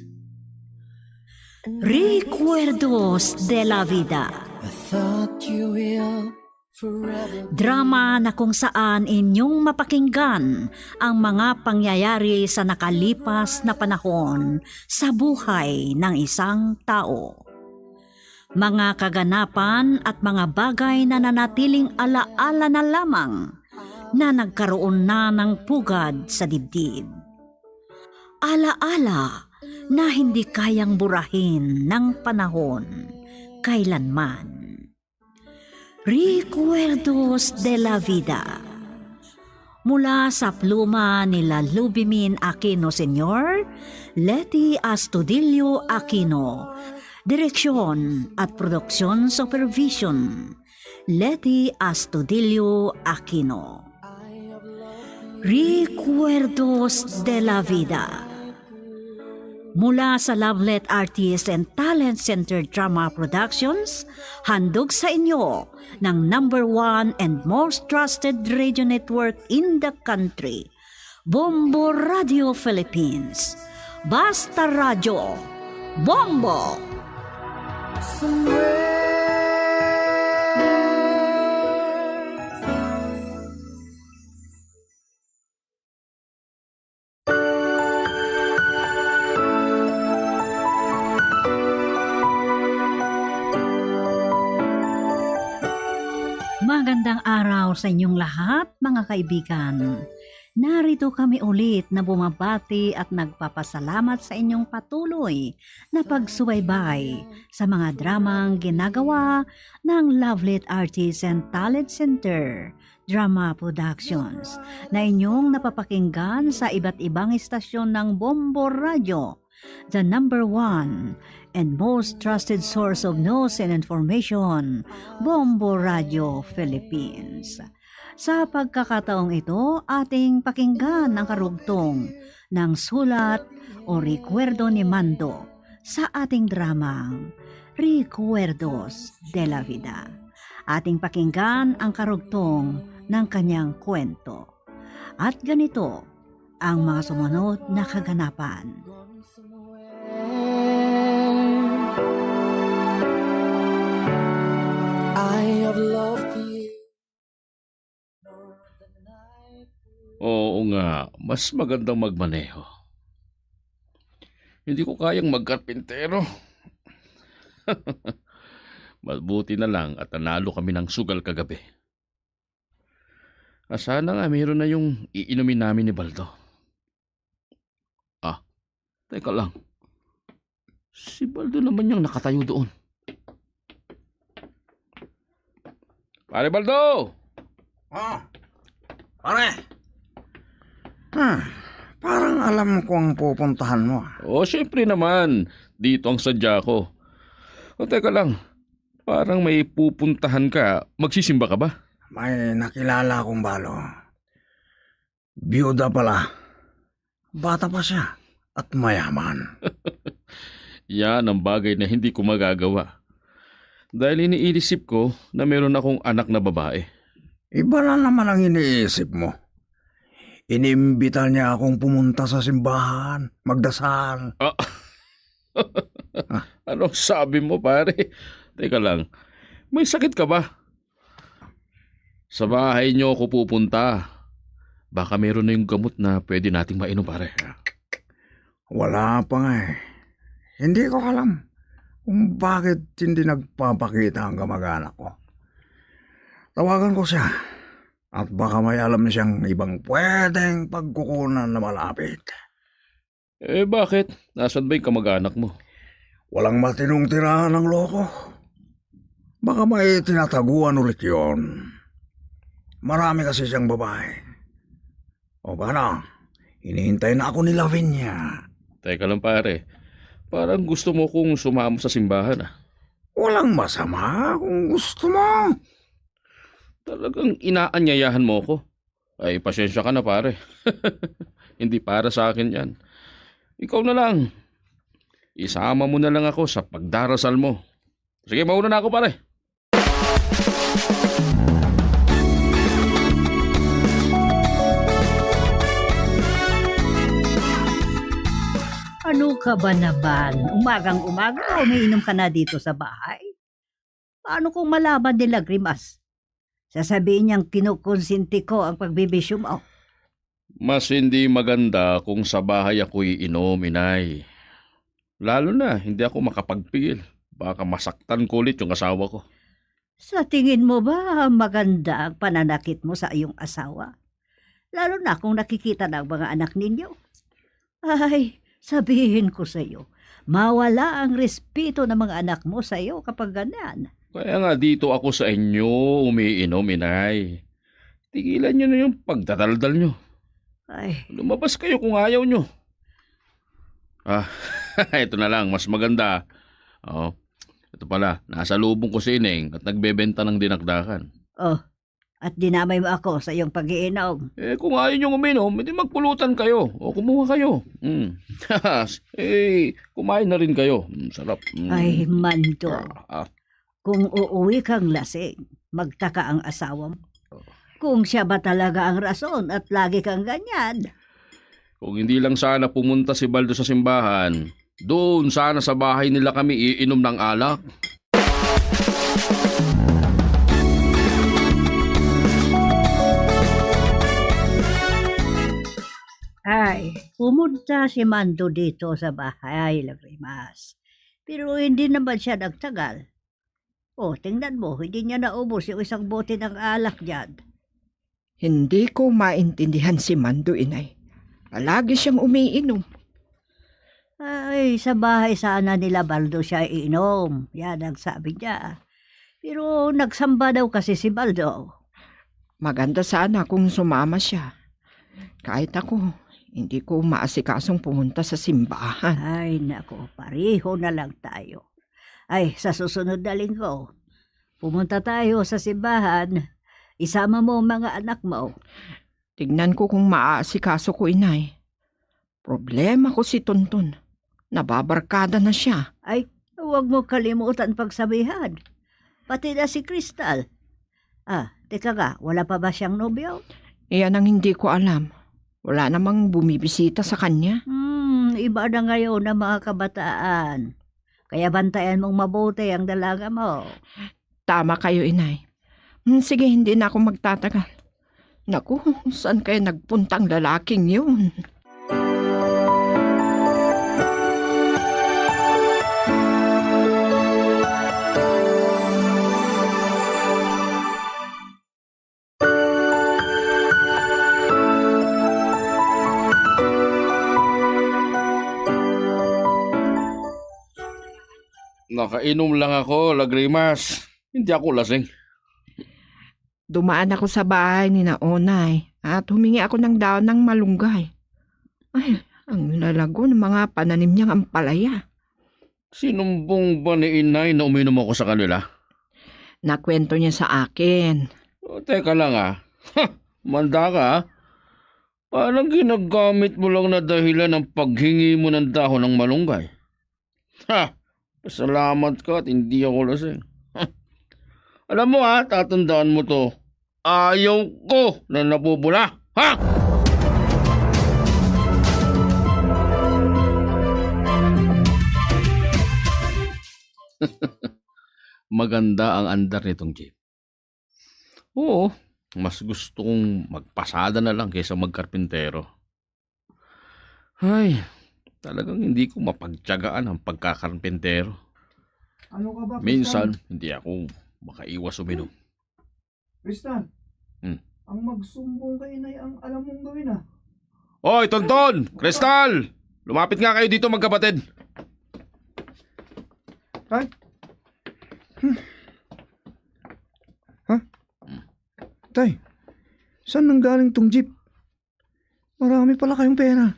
Recuerdos de la Vida. I thought you will forever. Drama na kung saan inyong mapakinggan ang mga pangyayari sa nakalipas na panahon sa buhay ng isang tao. mga kaganapan at mga bagay na nanatiling alaala na lamang na nagkaroon na ng pugad sa dibdib. Alaala na hindi kayang burahin ng panahon kailanman. Recuerdos de la Vida. Mula sa pluma ni Lalubimin Aquino Senior, Leti Astudillo Aquino. Direksyon at production supervision, Leti Astudillo Aquino. Recuerdos de la Vida. Mula sa Lovelet Artist and Talent Center Drama Productions, handog sa inyo ng number one and most trusted radio network in the country, Bombo Radio Philippines. Basta Radyo, Bombo! Magandang araw sa inyong lahat, mga kaibigan. Narito kami ulit na bumabati at nagpapasalamat sa inyong patuloy na pagsubaybay sa mga dramang ginagawa ng Lovelet Artists and Talent Center Drama Productions na inyong napapakinggan sa iba't ibang istasyon ng Bombo Radio, the number one and most trusted source of news and information, Bombo Radio Philippines. Sa pagkakataong ito, ating pakinggan ang karugtong ng sulat o rekwerdo ni Mando sa ating dramang Recuerdos de la Vida. Ating pakinggan ang karugtong ng kanyang kwento. At ganito ang mga sumunod na kaganapan. I have loved you. Oo nga, mas magandang magmaneho. Hindi ko kayang magkarpintero. Mabuti na lang at nanalo kami ng sugal kagabi. Ah, sana nga mayroon na yung iinumin namin ni Baldo. Ah, teka lang. Si Baldo naman yung nakatayo doon. Pare Baldo! Ah, pare! Ah, parang alam ko ang pupuntahan mo, ah. Oh, siyempre naman. Dito ang sadya ko. O, teka lang. Parang may pupuntahan ka. Magsisimba ka ba? May nakilala akong balo. Biyuda pala. Bata pa siya at mayaman. Yan ang bagay na hindi ko magagawa. Dahil iniisip ko na meron akong anak na babae. Iba na naman ang iniisip mo. Inimbita niya akong pumunta sa simbahan, magdasal. Ah. Anong sabi mo, pare? Teka lang. May sakit ka ba? Sa bahay niyo ako pupunta. Baka meron na yung gamot na pwede nating mainom, pare. Wala pa nga eh. Hindi ko alam kung bakit hindi nagpapakita ang kamag-anak ko. Tawagan ko siya at baka may alam siyang ibang pwedeng pagkukunan na malapit. Eh, bakit? Nasaan ba yung kamag-anak mo? Walang matinong tirahan ang loko. Baka may tinataguan ulit yon. Marami kasi siyang babae. O paano? Hinihintay na ako ni Lavinia. Teka lang, pare. Parang gusto mo kong sumama sa simbahan, ah. Walang masama kung gusto mo. Talagang inaanyayahan mo ako. Ay, pasensya ka na, pare. Hindi para sa akin yan. Ikaw na lang. Isama mo na lang ako sa pagdarasal mo. Sige, mauna na ako, pare. Ano ka ba naman? Umagang-umaga, umiinom ka na dito sa bahay? Paano kung malaman ni Lagrimas? Sasabihin niyang kinukonsinti ko ang pagbibisyo mo. Mas hindi maganda kung sa bahay ako iinom, inay. Lalo na, hindi ako makapagpigil. Baka masaktan ko ulit yung asawa ko. Sa tingin mo ba maganda ang pananakit mo sa iyong asawa? Lalo na kung nakikita na ang mga anak ninyo. Ay, sabihin ko sa iyo, mawala ang respeto ng mga anak mo sa iyo kapag ganyan. Kaya nga dito ako sa inyo umiinom, inay. Tigilan niyo na yung pagdadaldal niyo. Ay. Lumabas kayo kung ayaw niyo. Ah, ito na lang, mas maganda. Oh, ito pala, nasa lubong ko si Ineng at nagbebenta ng dinakdakan. Oh, at dinamay mo ako sa iyong pag-iinom. Eh, kung ayaw niyong uminom, hindi magpulutan kayo o kumuha kayo. Mm. Eh, kumain na rin kayo. Mm, sarap. Mm. Ay, Mando. Ah, ah. Kung uuwi kang lasing, magtaka ang asawa mo. Kung siya ba talaga ang rason at lagi kang ganyan. Kung hindi lang sana pumunta si Baldo sa simbahan, doon sana sa bahay nila kami iinom ng alak. Ay, pumunta si Mando dito sa bahay, Lagrimas. Pero hindi naman siya nagtagal. Oh, tingnan mo, hindi niya naubos yung isang bote ng alak dyan. Hindi ko maintindihan si Mando, inay. Palagi siyang umiinom. Ay, sa bahay sana nila Baldo siya iinom. Yan ang sabi niya. Pero nagsamba daw kasi si Baldo. Maganda sana kung sumama siya. Kahit ako, hindi ko maasikasong pumunta sa simbahan. Ay, nako, pareho na lang tayo. Ay, sa susunod na linggo, pumunta tayo sa simbahan. Isama mo ang mga anak mo. Tignan ko kung maaasikaso ko, inay. Problema ko si Tonton. Nababarkada na siya. Ay, huwag mo kalimutan pagsabihan. Pati na si Crystal. Ah, teka nga, wala pa ba siyang nobyo? Iyan ang hindi ko alam. Wala namang bumibisita sa kanya. Hmm, iba na ngayon ang mga kabataan. Kaya bantayan mong mabuti ang dalaga mo. Tama kayo, inay. Hmm, sige, hindi na ako magtatagal. Naku, saan kaya nagpunta ang lalaking yun? Nakainom lang ako, Lagrimas. Hindi ako lasing. Dumaan ako sa bahay ni Naonay at humingi ako ng dahon ng malunggay. Ay, ang lalago ng mga pananim niyang ampalaya. Sinumbong ba ni Inay na uminom ako sa kanila? Nakwento niya sa akin. O, teka lang, ah. Ha! Manda ka, ah. Parang ginagamit mo lang na dahilan ang paghingi mo ng dahon ng malunggay. Ha! Pasalamat ka at hindi ako lasing. Ha! Alam mo, ha, tatandaan mo 'to. Ayaw ko na nabubula. Ha! Maganda ang andar nitong jeep. Oo, mas gusto kong magpasada na lang kaysa magkarpintero. Ay, talagang hindi ko mapagtiyagaan ang pagkakarpintero. Ano ka ba, Minsan, Tristan? Hindi ako makaiwas uminom. Tristan, Hmm. Ang magsumbong kay Inay ang alam mong gawin, ah. Oy, Tonton! Crystal! Lumapit nga kayo dito, magkapatid. Tay? Hmm. Ha? Tay, saan nanggaling tong jeep? Marami pala kayong pera.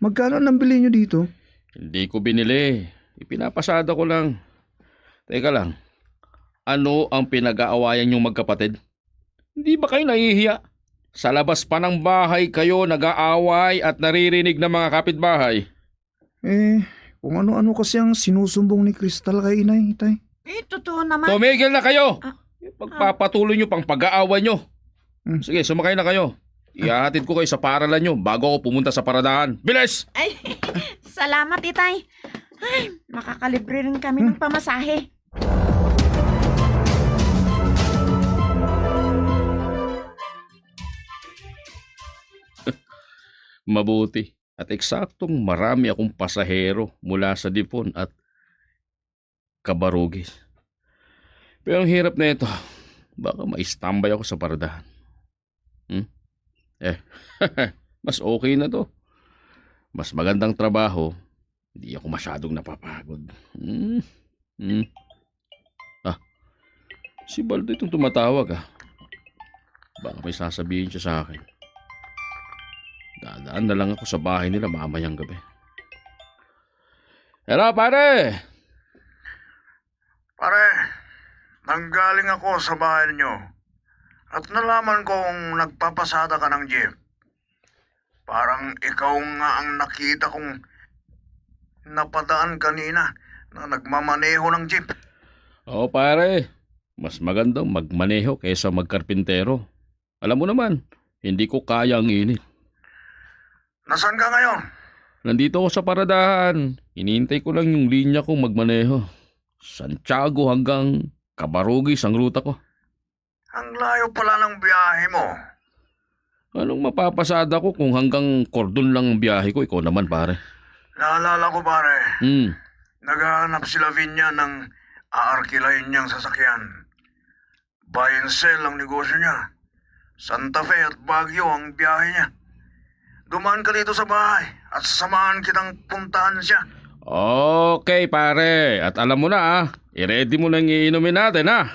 Magkano ang nabili nyo dito? Hindi ko binili. Ipinapasada ko lang. Teka lang. Ano ang pinag-aawayan niyong magkapatid? Hindi ba kayo nahihiya? Sa labas pa ng bahay kayo nag-aaway at naririnig ng mga kapitbahay. Eh, kung ano-ano kasi ang sinusumbong ni Crystal kay Inay, Tay. Eh, totoo naman. Tumigil na kayo! Ah. Pagpapatuloy niyo pang pag-aaway niyo. Hmm. Sige, sumakay na kayo. Ihahatid ko kayo sa paralan niyo bago ako pumunta sa paradahan. Bilis! Ay, salamat, Itay. Ay, makakalibre rin kami ng pamasahe. Mabuti at eksaktong marami akong pasahero mula sa Dipon at kabarugi. Pero ang hirap na ito, baka maistambay ako sa paradahan. Hmm? Eh, mas okay na to. Mas magandang trabaho, hindi ako masyadong napapagod. Hmm? Hmm? Ah, si Baldo itong tumatawag, ah. Baka may sasabihin siya sa akin. Dadaan na lang ako sa bahay nila mamayang gabi. Hello, pare! Pare, nanggaling ako sa bahay ninyo at nalaman kong nagpapasada ka ng jeep. Parang ikaw nga ang nakita kong napadaan kanina na nagmamaneho ng jeep. Oo, pare. Mas magandang magmaneho kaysa magkarpintero. Alam mo naman, hindi ko kaya ang init. Nasaan ka ngayon? Nandito ako sa paradahan. Hinihintay ko lang yung linya kong magmaneho. Santiago hanggang Cabarugis ang ruta ko. Ang layo pala ng biyahe mo. Anong mapapasada ko kung hanggang Cordon lang ang biyahe ko? Ikaw naman, pare. Naalala ko, pare. Hmm. Naghahanap si Lavinia ng aarkilahin niyang sasakyan. Buy and sell ang negosyo niya. Santa Fe at Baguio ang biyahe niya. Dumaan ka dito sa bahay at sasamahan kitang puntahan siya. Okay, pare. At alam mo na, ah. I-ready mo na yung iinumin natin, ha?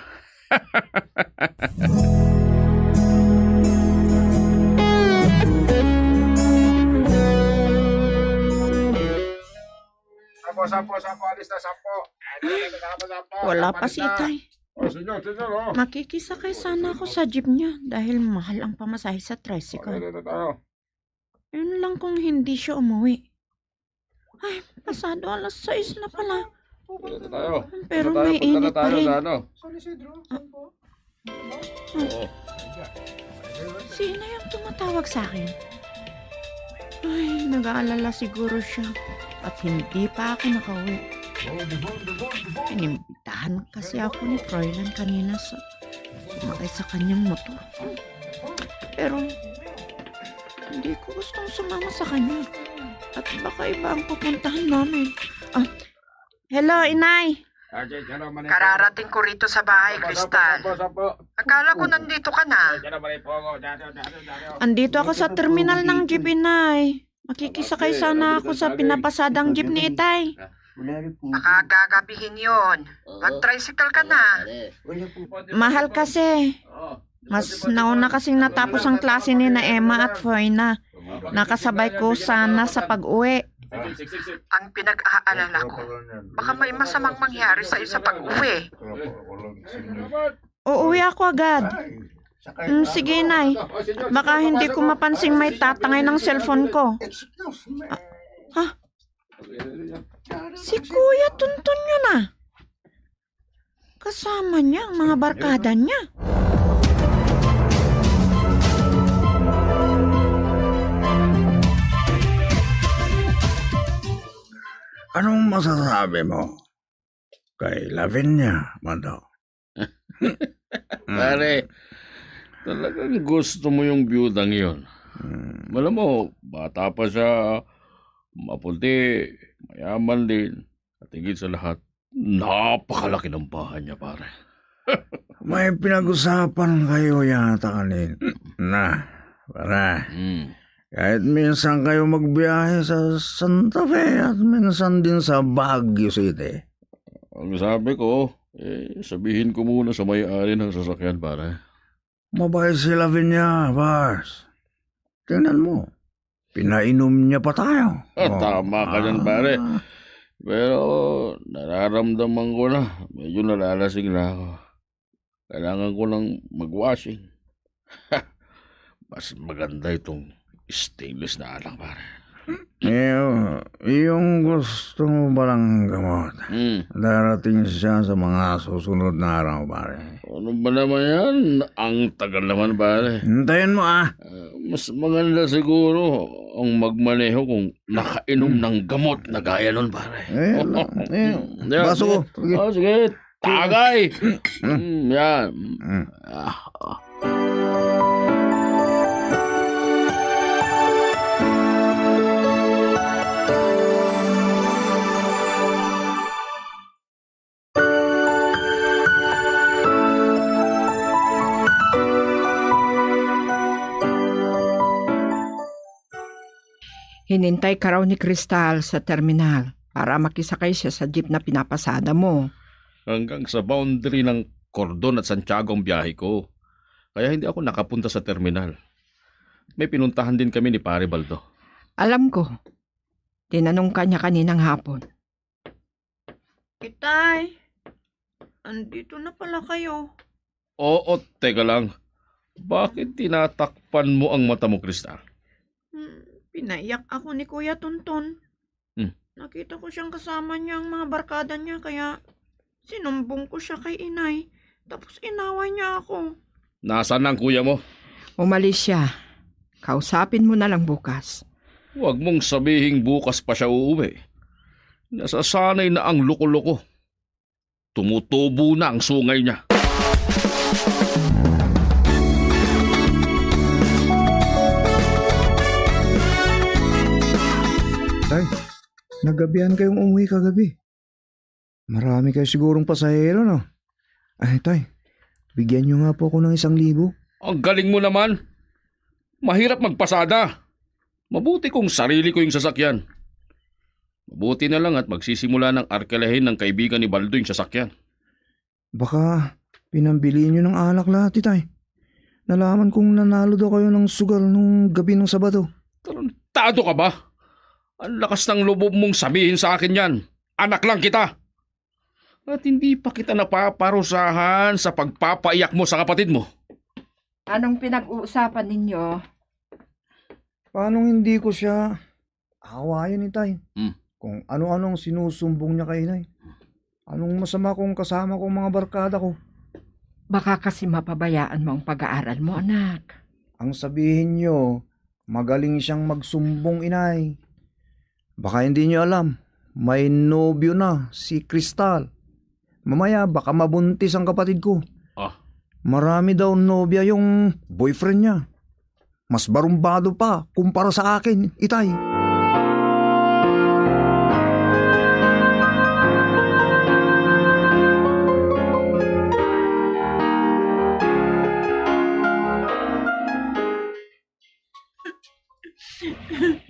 Sampo, sampo, sampo, alis na, sampo. Wala pa si Itay. Oh, senyor, senyor, oh. Makikisakay sana ako sa jeep niya dahil mahal ang pamasahe sa tricycle. Ano na tayo? Yun lang kung hindi siya umuwi. Ay, pasado alas sais na pala. Ano na tayo? Pero punta na tayo, may punta na init pa tayo rin. Sa ano? San Isidro? Ah. Saan po? Oo. Sino yung tumatawag sa akin? Ay, nag-aalala siguro siya. At hindi pa ako nakauwi. Inimbitahan kasi ako ni Froilan kanina sa sumakay sa kanyang motor. Pero hindi ko gustong sumama sa kanya. At baka iba ang pupuntahan namin. Ah, hello, Inay. Kararating ko rito sa bahay, Crystal. Akala ko nandito ka na. Andito ako sa terminal ng jeep, Inay. Makikisakay sana ako sa pinapasadang jeep ni Itay. Baka gagabihin yon. Mag-tricycle ka na. Mahal kasi. Mas nauna kasing natapos ang klase ni na Emma at Foy na. Nakasabay ko sana sa pag-uwi. Ang pinag-aalala ko, baka may masamang mangyari sa'yo sa pag-uwi. Uuwi ako agad. Mm, sige, Nay. Baka hindi ko mapansing may tatangay ng cellphone ko. Ah, ha? Si Kuya Tonton yun, ah. Kasama niya ang mga barkada niya. Anong masasabi mo kay Lavinia, Mando? Pare, talagang gusto mo yung biyudang yun. Hmm. Alam mo, bata pa siya, maputi, mayaman din, at higit sa lahat, napakalaki ng bahay niya, pare. May pinag-usapan kayo yata kanina, pare. Hmm. Kahit minsan kayo magbiyahe sa Santa Fe at minsan din sa Baguio City. Ang sabi ko, eh, sabihin ko muna sa may-ari ng sasakyan, pare. Mabait si Lavinia, Pars. Tingnan mo, pinainom niya pa tayo. Ah, oh, tama ka dyan, pare. Ah. Pero nararamdaman ko na, medyo nalalasing na ako. Kailangan ko nang mag-washing. Mas maganda itong stainless na alak, pare. Eh, oh, yung gusto mo palang gamot. Hmm. Darating siya sa mga susunod na araw, pare. Ano ba naman yan? Ang tagal naman, pare. Hintayin mo, ah. Ah, mas maganda siguro ang magmaneho kung nakainom ng gamot na gaya nun, pare. Eh, la-, eh, baso ko. Sige. Oh, sige. Tagay! Mm, yan. Mm. Ah, ah. Inintay ka raw ni Cristal sa terminal para makisakay siya sa jeep na pinapasada mo. Hanggang sa boundary ng Cordon at Santiago ang biyahe ko. Kaya hindi ako nakapunta sa terminal. May pinuntahan din kami ni Pare Baldo. Alam ko. Tinanong ka niya kaninang hapon. Itay, andito na pala kayo. Oo, teka lang. Bakit tinatakpan mo ang mata mo, Cristal? Hmm, pinaiyak ako ni Kuya Tonton. Hmm. Nakita ko siyang kasama niya ang mga barkada niya, kaya sinumbong ko siya kay inay. Tapos inaway niya ako. Nasaan ang kuya mo? Umalis siya. Kausapin mo na lang bukas. Huwag mong sabihing bukas pa siya uuwi. Nasasanay na ang loko-loko. Tumutubo na ang sungay niya. Tay, nagabihan kayong umuwi kagabi. Marami kayo sigurong pasahero, no? Ay, tay, bigyan niyo nga po ako ng isang libo. Ang galing mo naman. Mahirap magpasada. Mabuti kung sarili ko yung sasakyan. Mabuti na lang at magsisimula ng arkelahin ng kaibigan ni Baldo yung sasakyan. Baka pinambili niyo ng alak lahat, itay. Nalaman kong nanalo daw kayo ng sugal nung gabi ng Sabado. Tarantado ka ba? Ang lakas ng loob mong sabihin sa akin yan. Anak lang kita. At hindi pa kita napaparusahan sa pagpapaiyak mo sa kapatid mo. Anong pinag-uusapan ninyo? Paano hindi ko siya awayan, itay? Hmm. Kung ano-ano ang sinusumbong niya kay inay. Anong masama kung kasama ko ang mga barkada ko? Baka kasi mapabayaan mo ang pag-aaral mo, anak. Ang sabihin niyo, magaling siyang magsumbong, inay. Baka hindi niyo alam, may nobyo na si Cristal. Mamaya, baka mabuntis ang kapatid ko. Ah. Marami daw nobya yung boyfriend niya. Mas barumbado pa kumpara sa akin, itay.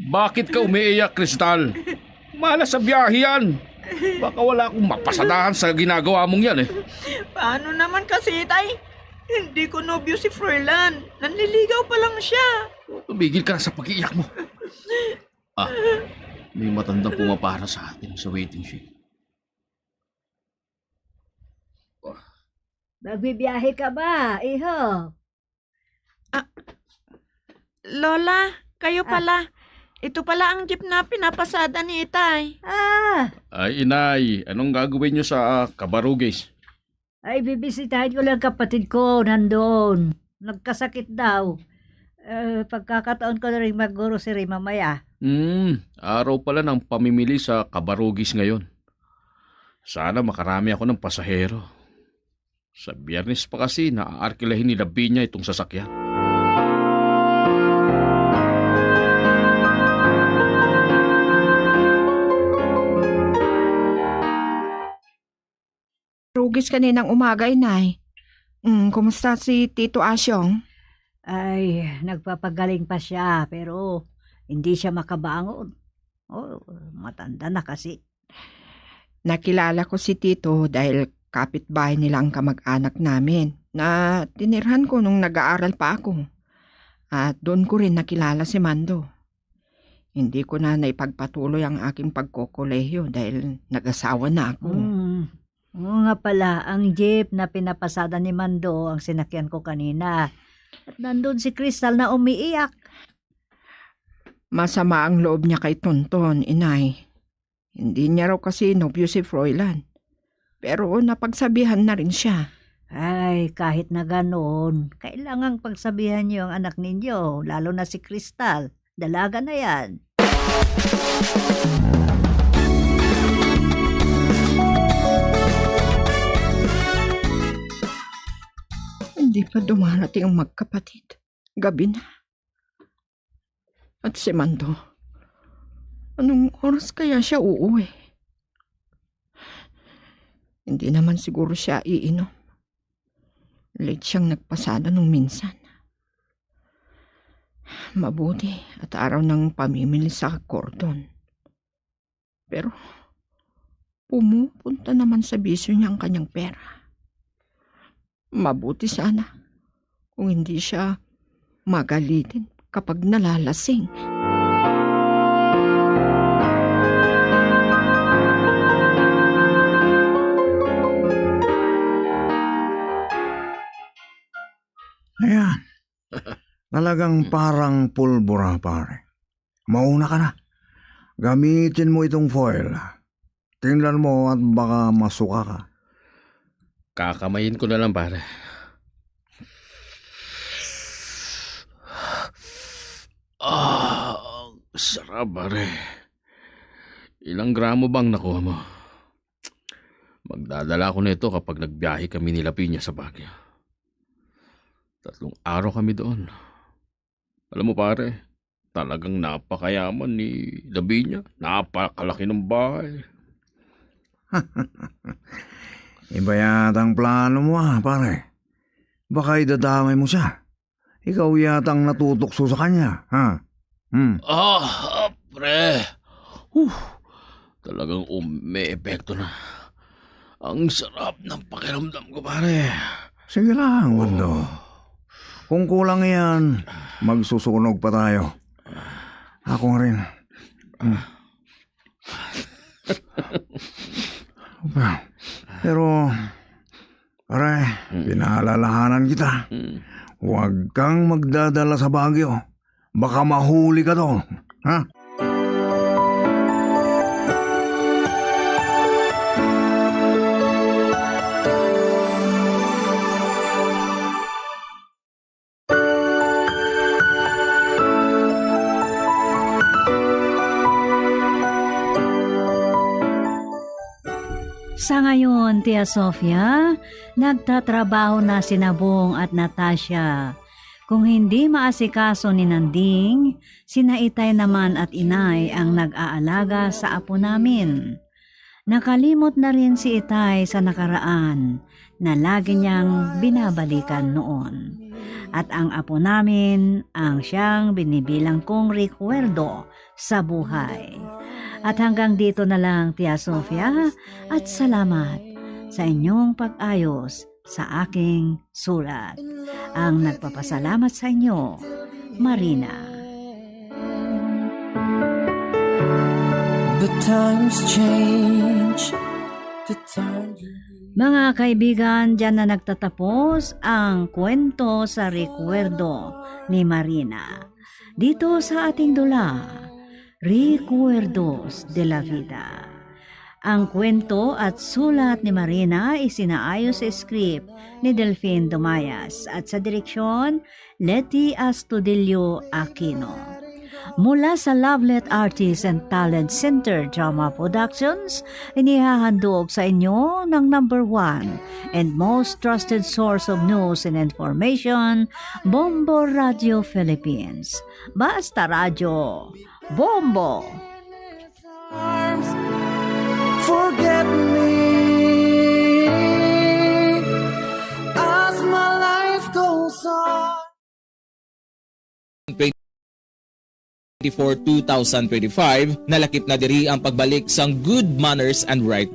Bakit ka umiiyak, Cristal? Malas sa biyahe yan. Baka wala akong mapasadahan sa ginagawa mong yan, eh. Paano naman kasi, tay? Hindi ko nobyo si Froilan. Nanliligaw pa lang siya. Tumigil ka na sa pag-iiyak mo. Ah, may matandang pumapara sa atin sa waiting shed. Magbibiyahe ka ba, iho? Ah, Lola, kayo Ah. pala. Ito pala ang jeep na pinapasada ni Itay. Ah! Ay, Inay, anong gagawin niyo sa, ah, Cabarugis? Ay, bibisitahin ko lang kapatid ko nandoon. Nagkasakit daw. Eh, pagkakataon ko na rin mag-grocery mamaya. Hmm, araw pala ng pamimili sa Cabarugis ngayon. Sana makarami ako ng pasahero. Sa Biyernes pa kasi, naaarkilahin ni Lavinia itong sasakyan. Rugis kaninang umaga, Inay. Mm, kumusta si Tito Asyong? Ay, nagpapagaling pa siya, pero hindi siya makabangon. Oh, matanda na kasi. Nakilala ko si Tito dahil kapitbahay nila ang kamag-anak namin na tinirhan ko nung nag-aaral pa ako. At doon ko rin nakilala si Mando. Hindi ko na naipagpatuloy ang aking pagkokolehiyo dahil nag-asawa na ako. Mm. Oo nga pala, ang jeep na pinapasada ni Mando ang sinakyan ko kanina. At nandun si Crystal na umiiyak. Masama ang loob niya kay Tonton, Inay. Hindi niya raw kasi nobyo si Froilan. Pero napagsabihan na rin siya. Ay, kahit na ganon, kailangang pagsabihan niyo ang anak ninyo, lalo na si Crystal. Dalaga na yan. Hindi pa dumarating ang magkapatid. Gabi na. At si Mando, anong oras kaya siya uuwi? Hindi naman siguro siya iinom. Late siyang nagpasada nung minsan. Mabuti at araw ng pamimili sa kordon. Pero pumupunta naman sa bisyo niya ang kanyang pera. Mabuti sana kung hindi siya magalitin kapag nalalasing. Ayan. Talagang parang pulbura, pare. Mauna ka na. Gamitin mo itong foil. Tingnan mo at baka masuka ka. Kakamayin ko na lang, pare. Ah, ang sarap, pare. Ilang gramo bang nakuha mo? Magdadala ako nito kapag nagbiyahe kami ni Lavinia sa Baguio. Tatlong araw kami doon. Alam mo, pare, talagang napakayaman ni Lavinia. Napakalaki ng bahay. Iba yata ang plano mo, ah, pare. Baka idadamay mo siya. Ikaw yata ang natutukso sa kanya, ha? Hmm. Ah, ah, pre. Huh, talagang umi-epekto na. Ang sarap ng pakiramdam ko, pare. Sige lang, Wando. Kung kulang yan, magsusunog pa tayo. Ako nga rin. Hmm. Pero, pare, pinaalalahanan kita. Huwag kang magdadala sa Baguio. Baka mahuli ka doon. Ha? Sa ngayon, Tia Sofia, nagtatrabaho na si Nabong at Natasha. Kung hindi maasikaso ni Nanding, sina Itay naman at Inay ang nag-aalaga sa apo namin. Nakalimot na rin si Itay sa nakaraan na lagi niyang binabalikan noon. At ang apo namin ang siyang binibilang kong rekwerdo sa buhay. At hanggang dito na lang, Tia Sofia, at salamat sa inyong pag-ayos sa aking sulat. Ang nagpapasalamat sa inyo, Marina. The times change, the times Mga kaibigan, diyan na nagtatapos ang kwento sa rekwerdo ni Marina. Dito sa ating dula, Recuerdos de la Vida. Ang kwento at sulat ni Marina isinaayos sa script ni Delfin Dumayas at sa direksyon, Leti Astudillo Aquino. Mula sa Lovelet Artist and Talent Center Drama Productions, inihahandog sa inyo ng number one and most trusted source of news and information, Bombo Radio Philippines. Basta Radyo, Bombo! Arms, forget me as my life goes on. Twenty-four, two thousand twenty-five, nalakip na diri ang pagbalik sang good manners and right